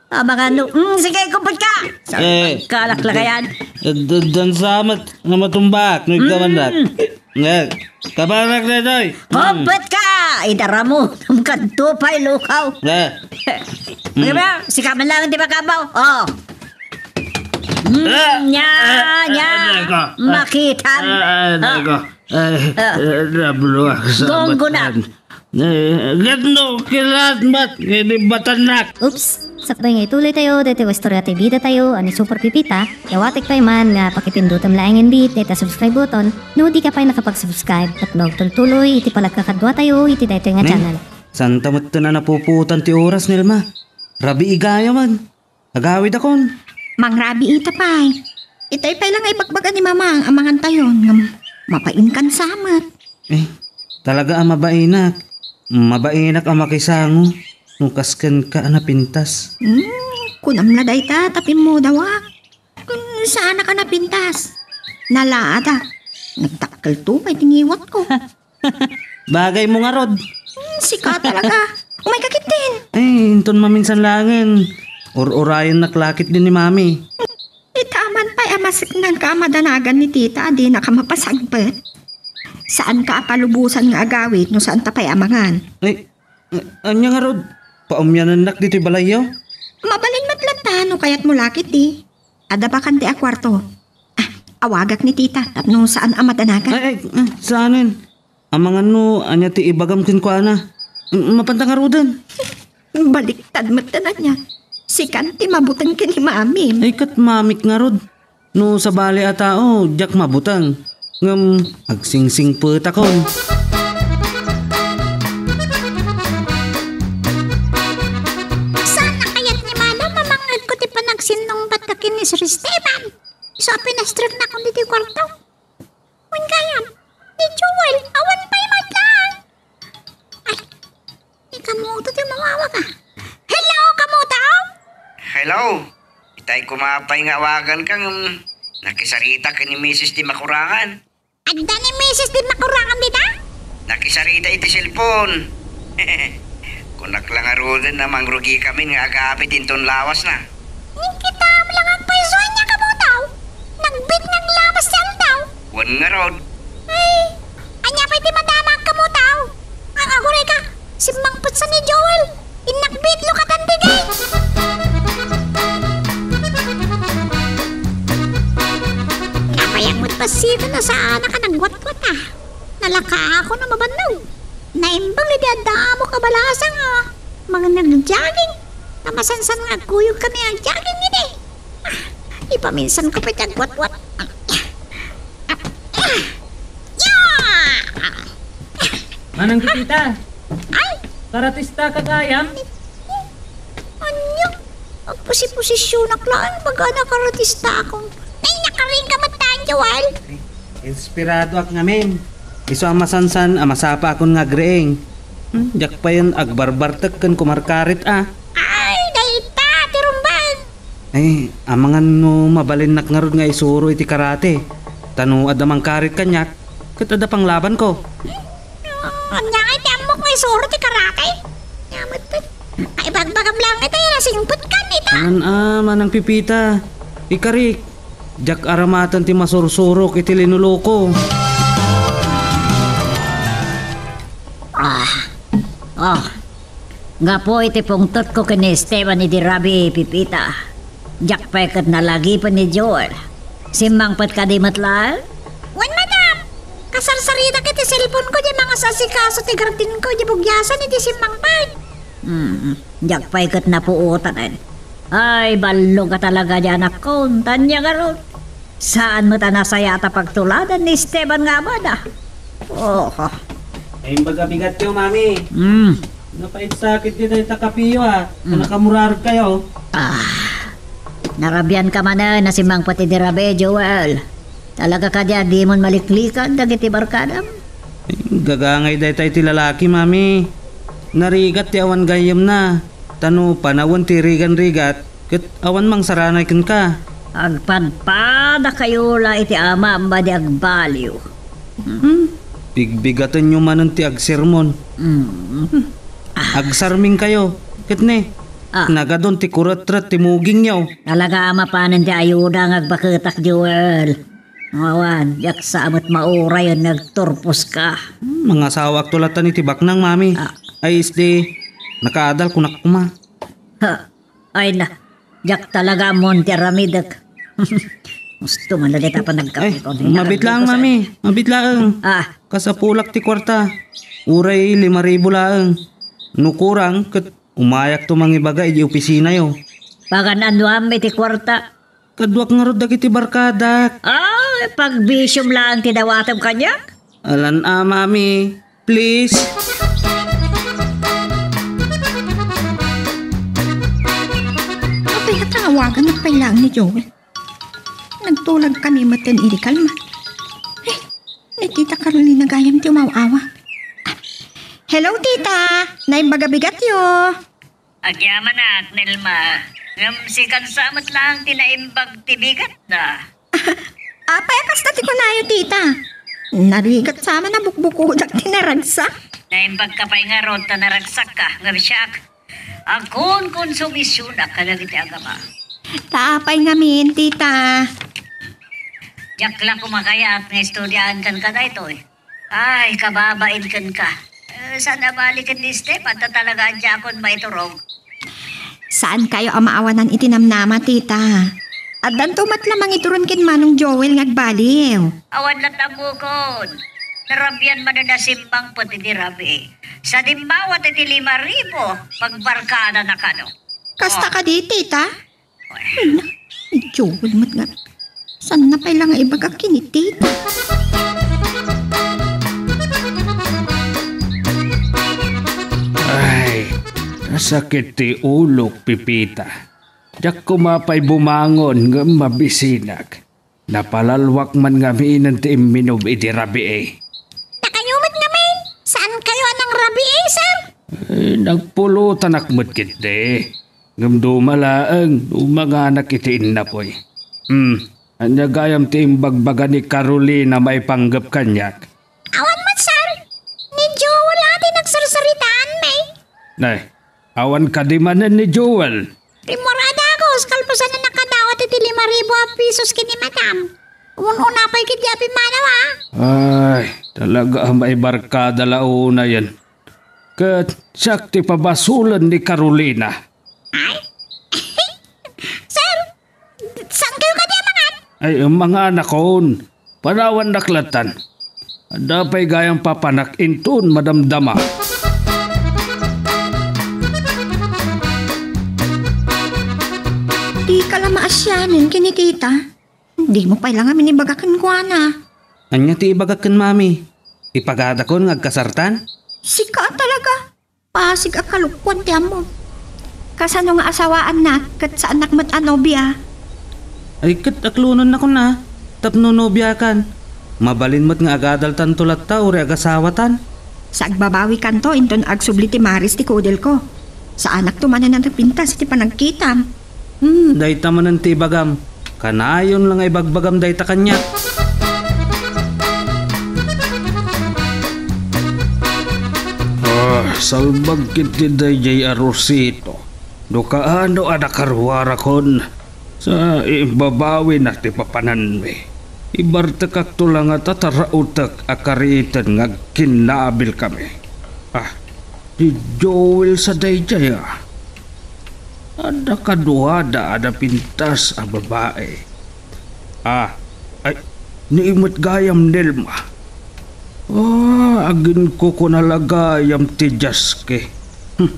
Amangan no, mm, sige, kumpetka. Eh, Kalaklakayan. d-, d-, dansa met nga matumbak, no igdamandak. Mm. Eh, kabarak daytoy. Mm. Kumpetka! Idaramon, kanto pay lukaw. Eh. Ano Mm. ba? Sika man lang, di ba, kabaw? Oh. Mm, Ah, nya, ah, nya. ah, aray ko. Ah, Makita. ah, ah, aray ko. Ah. Ay, Ah. eh, nabluak sa Gonggo na. matan. Eh, ganno, kilat mat, ini batannak. Oops! Sakbay nga ituloy tayo, daytoy nga istorya ti bida tayo, a ni Super Pipita, yawatek pay man nga pakipindutem laeng inbit, dayta subscribe button, no di ka pay nakapag-subscribe, tapno agtultuloy iti panagkakadua tayo, iti daytoy nga Ne? channel. Saan ta met ten a napupuotan ti oras, Nelma? Rabii gayam man. Agawidakon. Mangrabii ita pay. Itay pay la nga ibagbaga ni Mama nga amangan tayo, ngem mabainkan sa met. Eh, talaga a mabainak. Mabainak a makisango no kas kenka a napintas. Hmm, kunam la dayta ta pimmudawak. Kun saanak a napintas. Nalaadak. Nagdakkelto pay ti ngiwatko. Bagay mo ngarud. Hmm, sika talaga. Umayka ketdin. Ay, inton maminsan laengen. Ur-urayennak la ketdi ni Mami. Ita man pay a maseknanka a madanagan ni Tita a dinaka mapasagpet. Saanka a palubosan nga agawid no saanta pay a mangan. Ay, a-, ania ngarud? Paumyanennak ditoy balayyo? Mabalin met latta no kayatmo la ketdi. Adda bakante a kuarto. Ah, awagak ni Tita tapno saan a madanagan. Ay, ay, ah, saanen. Amangan no ania ti ibagam kenkuana. Mm, mapanta ngaruden. Baliktad met ti ania. Sikan ti mabuteng ken ni Mamim. Ay, ket Mamik ngarud. No sabali a tao, diak mabuteng. Ngem agsingsingpetakon. Saan a kayat ni Mama a mangngegko ti panagsinnungbatta ken ni Sir Esteban? Isu a pinastreknakon ditoy kuarto. Wen gayam, ni Joel, awan pay met laeng. Ay, ni Kamuto ti umawag, ah. Hello, Kamuto? Hello. Itay koma pay nga awaganka ngem nakisarita ken ni Misis di makurangan. Adda ni Misis di makurangan dita? Nakisarita iti cellphone. Kunak la ngaruden a mangrugikamin nga agawid inton lawasna. Ngem kitam la nga agpayso ania, Kamuto. Nagbit nga aglawas ti aldaw. Wen ngarud. Ay, ania pay ti madama, Kamuto? Ang agurayka, simmangpet sa ni Joel. Innak bitlo katan digay. Apay a met passitan a saanak a nagwatwat, ah. Nalakaakon a mabannog. Naimbag idi adda amok a balasang a mangin nag-jogging. Ta masansan nga agkuyogkami a jogging idi. Ah, ipaminsanko pay ti agwatwat. Manang Pipita! Ay! Karatista ka gayam? Ania? Agpusipusisionak laeng, baga na karatista akon. Ay, nakaring ka met, Joel? Inspiradoak ngamin. Isu a masansan a masapa akon nga agriing. Hmm, diak payen agbarbartek ken kumarkarit a. Ay, dayta ti rumbeng. Ay, amangan no mabalinnak ngarud nga isuro iti karate. Ta no adda mangkarit kaniak, ket adda panglabanko. Ania ngay ti ammok nga isuro ti karate? Ania met ket, kaibagbagam laeng ita, nasingpetkan ita. Anan a, Manang Pipita, ikarik, diak aramaten ti masursurok iti linuloko. Ah, ah, gapu iti pungtotko ken ni Esteban idi rabii, Pipita. Diak pay ket nalagipen ni Joel. Simmangpet kadi met laeng? Wen, madam. Kasarsaritak iti cellphone-ko diay mangasasikaso ti gardenko diay bugiasan iti simmangpet. Hmm, diak pay ket napuotanen. Ay, ballog a talaga diay anakkon, ta ania ngarud. Saan met a nasayaat a pagtuladan ni Esteban nga amada. Oh. Naimbag a bigatyo, Mami. Hmm. Napaitsakit di dayta kapiyo, a. Hmm. Nakamurarukayo. Ah. Narabianka manen a simmangpet idi rabii, Joel. Talaga kadi a dimon maliklikan dagiti barkadam? Gagangay dayta iti lalaki, Mami. Narigat ti awan gayyemna. Ta no panawen ti rigan-rigat, ket awan mangsaranay kenka. Agpadpadakayo la iti amam a di agbaliw. Hmm? Bigbigatenyo manen ti agsermon. Hmm. Agsarmingkayo, ket ne, ah, nagadun ti kuretret ti mugingyo. Talaga a mapanen ti ayuda nga agbaketak, Joel. Awan, diak sa met maurayen nga agturposka. Hmm, mangasawakto latta iti baknang, Mami. Ah. Ay, isdi, nakaadal kunak koma. Ha, ay na, diak talaga ammon ti aramidek. Gusto man la dita panagkape. Ay, ko, mabit laeng, Mami. Mabit laeng. Ah. Kasapulak ti kuarta. Uray lima ribu laeng. No kurang, ket umayakto mangibaga iti opisinayo. Pagan-anuam iti kuarta? Kaduak ngarud dagiti barkadak. Ah, pagbisiom laeng ti dawatem kaniak? Alan a, Mami. Please. Apay, awagan pay laeng ni Joel. Nagtulag kami metten idi kalma. Eh, ni Tita Carolina gayam ti umaw-awag. Hello, Tita. Naimbag a bigatyo. Agyamanak, Nelma. Ngem sika sa met laeng ti naimbag ti bigatda. Apay a kasta ti kunayo, Tita? Narigat sa man a bukbukodak ti naragsak. Naimbagka pay ngarud ta naragsakka, ngem siak, agkonkonsumisionak kadagiti agama. Ta apay ngamin, Tita? Diak la koma kayat nga istudiaen kenka daytoy. Ay, kababain kenka. Eh, saan a baliken ni Steph? Anta talaga a diakon maiturong. Saankayo a maawanan iti namnama, tita. Addanto met la mangituron ken Manong Joel nga agbaliw. Awan la't ammokon. Narabian manen a simmangpet iti rabii. Sa dimmawat iti lima ribu, pagbarkadana kano. Kasta kadi, tita? Ay, na, ni Joel met nga. Saan na pay la nga ibaga ken ni tita? Ay, nasakit ti ulok, Pipita. Diak koma pay bumangon ngem mabisinak. Napalalwak man ngaminen ti imminum idi rabii. Dakayo met ngamin, saankayo a nangrabii, sir? Eh, nagpulotanak met ketdi. Ngem duma laeng no manganak iti innapoy. Hmm, ania gayam ti imbagbaga ni Carolina maipanggep kaniak? Awan met, sir. Ni Joel a ti nagsarsaritaan, may. Nay, awan kadi manen ni Joel? Rimmuar a dagus, kalpasan a nakadawat iti lima ribu a pesos ken ni Madam. Un-una pay ketdi a pimmanaw, a. Ay, talaga a maibarkada la unayen. Ket siak ti pabasolen ni Carolina. Ay? Sir, saankayo kadi a mangan? Ay, manganakon. Panawannak lattan. Adda pay gayam papanak inton madamdama. Dika la maasianen ken ni tita. Dimo pay la ngamin ibaga kenkuana. Ania ti ibagak ken mami? Ipagadakon nga agkasartan? Sika a talaga. Pasig a kalokuan ti ammom. Kasano nga asawaannak ket saannak met a nobia? Ay, ket aklonennakon a tapno nobiakan. Mabalin met nga agadaltanto latta uray agasawatan. Sa agbabawikanto inton agsubli ti maris ti kudelko. Saanakto manen a napintas iti panagkitam. Hmm, dayta manen ti ibagam. Kanayon la nga ibagbagam dayta kaniak. Ah, salbag ketdi daydiay a Rosito. No kaano a nakaruarakon, sa imbabawina ti papananmi. Ibartekakto la nga tataraotek a kariten nga agkinnabilkami. Ah, ni Joel sa daydiay, ah. Adda kaduada a napintas a babai. Ah, ay, ni met gayam Nelma. Ah, aginkukuna la gayam ti diaske. Hmm,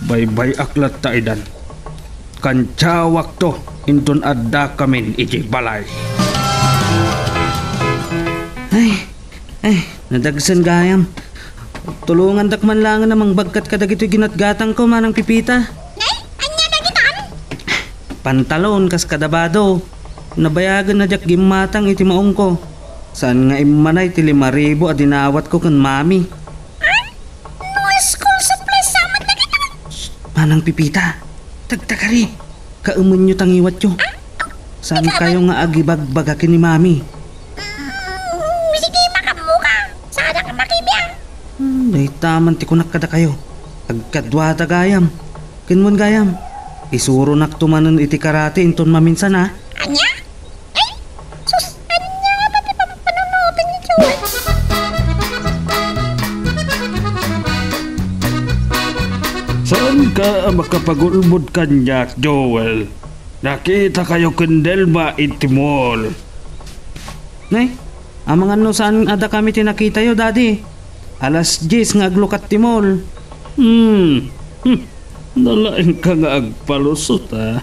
baybay-ak latta idan. Kantiawakto inton addakamin idiay balay. Ay, ay, nadagsen gayam. Tulongandak man laengen a mangbagkat kadagitoy ginatgatangko, Manang Pipita. Nay, ania dagitan? Pantalon kas kadabado. Nabayagen a diak gimmatang iti maongko. Saan nga immanay ti lima ribu a dinawatko ken Mami. Ay, no school supplies sa met dagitan. Manang Pipita, tagtagari. Kaemenyo ta ngiwatyo. Ah, ah, Saan ikaw kayo nga agibagbaga ken ni Mami? Mm, sige, makammo ka. Saanak a makibiang. Hmm, dayta man ti kunak kadakayo. Agkaduada gayam. Ken mon gayam, isuronakto manen iti karate inton maminsan, a. Ania? Ay, sus, ania ngata ti pampanunoten ni Joel? Saanka a makapagulbod kaniak, Joel? Nakitakayo ken Nelma iti mall. Nay, amangan no saan a dakami ti nakitayo, Daddy. Alas dies nga aglukat ti mall. Hmm. Hmm. Nalaingka nga agpalusot, a.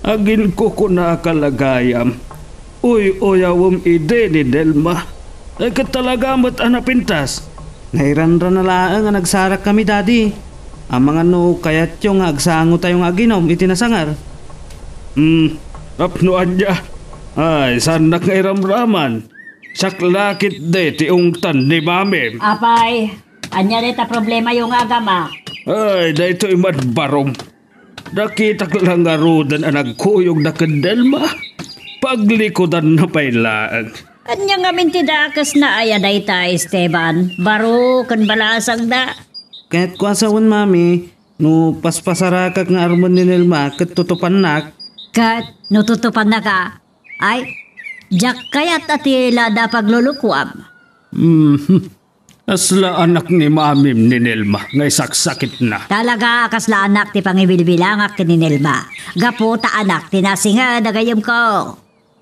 Aginkukunaka la gayam. Uy-uyawem idi ni Nelma. Ay, ket talaga met a napintas. Nairanrana laeng a nagsarakkami, Daddy. Amangan no kayatyo nga agsangotayo nga aginom iti nasangar. Hmm, tapno ania? Ay, saannak nga iramraman. Siak la ketdi ti ungtan ni Mamim. Apay, ania dayta problemayo nga agama? Ay, daytoy man barom. Nakitak la ngaruden a nagkuyogda ken Nelma. Paglikudanna pay laeng. Ania ngamin ti dakesna aya dayta, Esteban? Baro ken balasangda. Kayatko a sawen, Mami, no paspasarakak nga armen ni Nelma ket tutupannak. Ket no tutupannaka, ay, diak kayat a ti lada paglulukuam. Mhm. Kasla anak ni Mamim ni Nelma nga isaksakitna. Talaga a kasla anak ti pangibilbilangak ken ni Nelma. Gapu ta anak ti nasinged a gayyemko.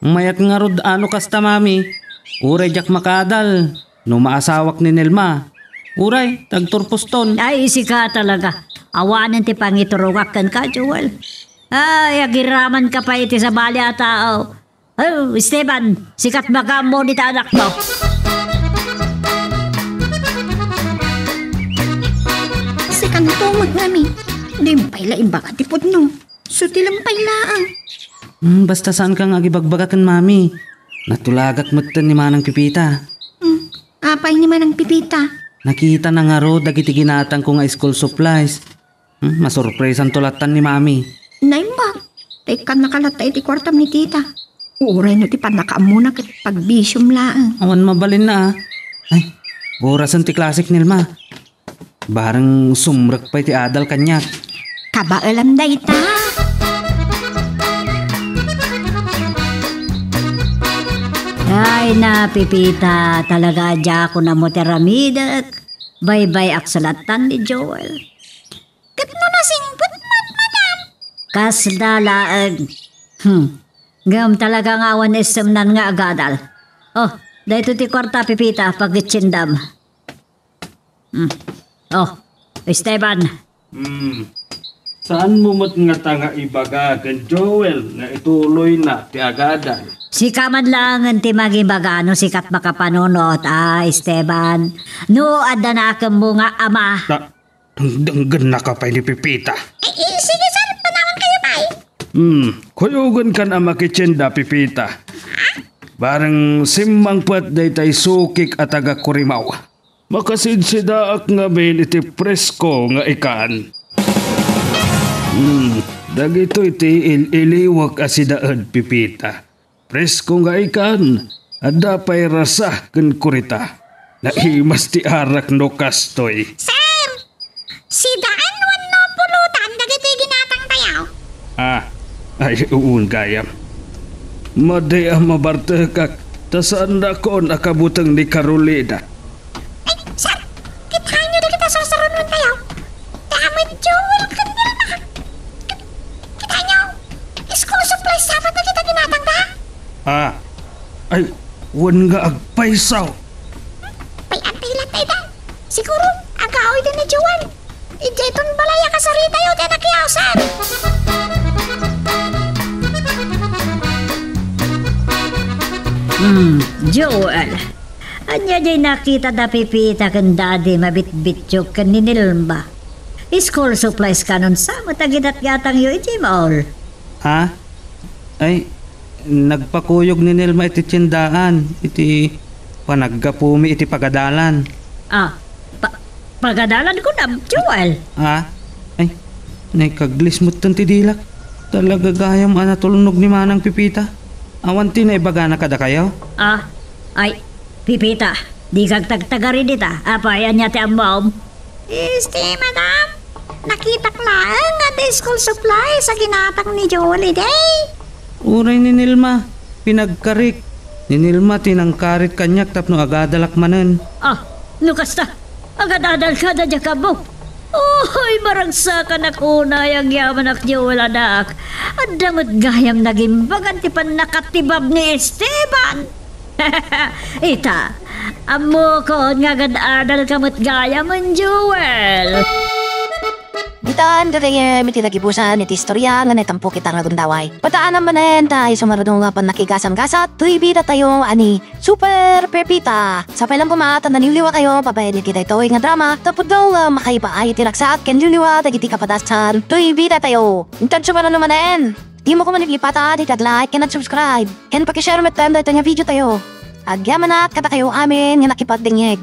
Mayat ngarud a no kasta, Mami. Uray diak makaadal no maasawak ni Nelma. Uray, tagturposton. Ay, sika talaga. Awanen ti pangiturongak kenka, Joel. Ay, agiramanka pay iti sabali a tao. Oh, Esteban, sika't makaammo dita anakmo. Sikanto met ngamin. Dimpay la imbaga ti pudno. Sutilem pay laeng. Hmm, basta saanka nga agibagbaga ken Mami. Natulagak metten ni Manang Pipita. Hmm, apay ni Manang Pipita? Nakitana ngarud dagiti ginatangko nga school supplies. Hmm, masurpresanto lattan ni Mami. Naimbag, ta ikkannaka latta iti kuartam ni Tita. Uray no ti pannakaammona ket pagbisiom laeng. Awan mabalinna, a. Ay, orasen ti klasek ni Nelma. Bareng sumrek pay ti adal kaniak. Kabaelam dayta. Ay, na, Pipita, talaga a diakon ammo ti aramidek. Baybay-ak sa lattan ni Joel. Ket no nasingpet met, madam? Kasla laeng. Hmm. Ngem talaga nga awan issemnan nga agadal. Oh, daytoy ti kuarta, Pipita, pagitsindam. Hmm. Oh, Esteban. Hmm. Saanmo met ngata nga ibaga ken Joel nga ituloyna ti agadal? Sika man laengen ti mangibaga no sika't makapanunot, a, Esteban. No adda nakemmo nga ama. Ta-, Dengdengngennaka pay ni Pipita. Eh, eh, sige, sir. Panawankayo pay. Hmm, kuyogenkan a makitsenda, Pipita. Bareng simmangpet daytay sukik a taga Kurimaw. Makasidsidaak ngamin iti presko nga ikan. Hmm, dagitoy ti il-iliwek a sidaed, Pipita. Presko nga ikan, adda pay rasa ken kurita. Naimas ti arak no kastoy. Sir, sidaan wenno pulutan dagiti ginatangtayo? Ah, ay, uun gayam. Madi a mabartekak, ta saannakon a kabuteng ni Carolina. Ay, sir, kitaenyo dagiti sarsarunoentayo. Damo ni Joel ken Nilma. Kit-, kitaenyo, school supplies sa met dagita ginatangda. Ah, ay, wen nga agpayso. Pay-anti latta ida. Siguro, agaw ida ni Joel. Idiay ton balay a kasaritayo ti nakiawsan. Hmm, Joel. Ania diay nakita da Pipita ken Dadi mabitbitio ken ni Nilma? School supplies kanon sa met a ginatgatangyo idiay mall? Ha? Ay, nagpakuyog ni Nilma iti tiendaan, iti panaggapumi iti pagadalan. Ah, pa-, pagadalan kunam, Joel? Ha? Ay, naikaglis metten ti dilak. Talaga gayam a natulnog ni Manang Pipita. Awan ti naibagana kadakayo? Ah, ay, Pipita, dika agtagtagari dita. Apay, ania ti ammom? Este, madam, nakitak laeng nga adda school supplies a ginatang ni Joel idi. Uray ni Nilma, pinagkarik. Ni Nilma ti nangkarit kaniak tapno agadalak manen. Ah, no kasta, agadadalka da diak ammo. Oy, maragsakanak unay, agyamanak Joel, anak. Adda met gayam nagimbagan ti pannakatibab ni Esteban. Ita, ammokon nga agad-adalka met gayam, Joel. Ditan gagayyem iti nagibusan iti istorya nga naitampo kita nga gundaway. Padaanam manen ta isu nga adu nga pannakigasanggasat toy bidatayo a ni Super Pepita. Sapay lang koma ta naliwliwatayo babaen iti daytoy nga drama, ta pudno nga makaipaay iti ragsak ken liwliwa dagiti kapadasan toy bidatayo. Intan sumaro no manen, dimo koma maglipatan iti ag-like ken ag-subscribe ken paki-share metten daytoy nga videotayo. Agyamanak kadakayo amin nga nakipagdengngeg.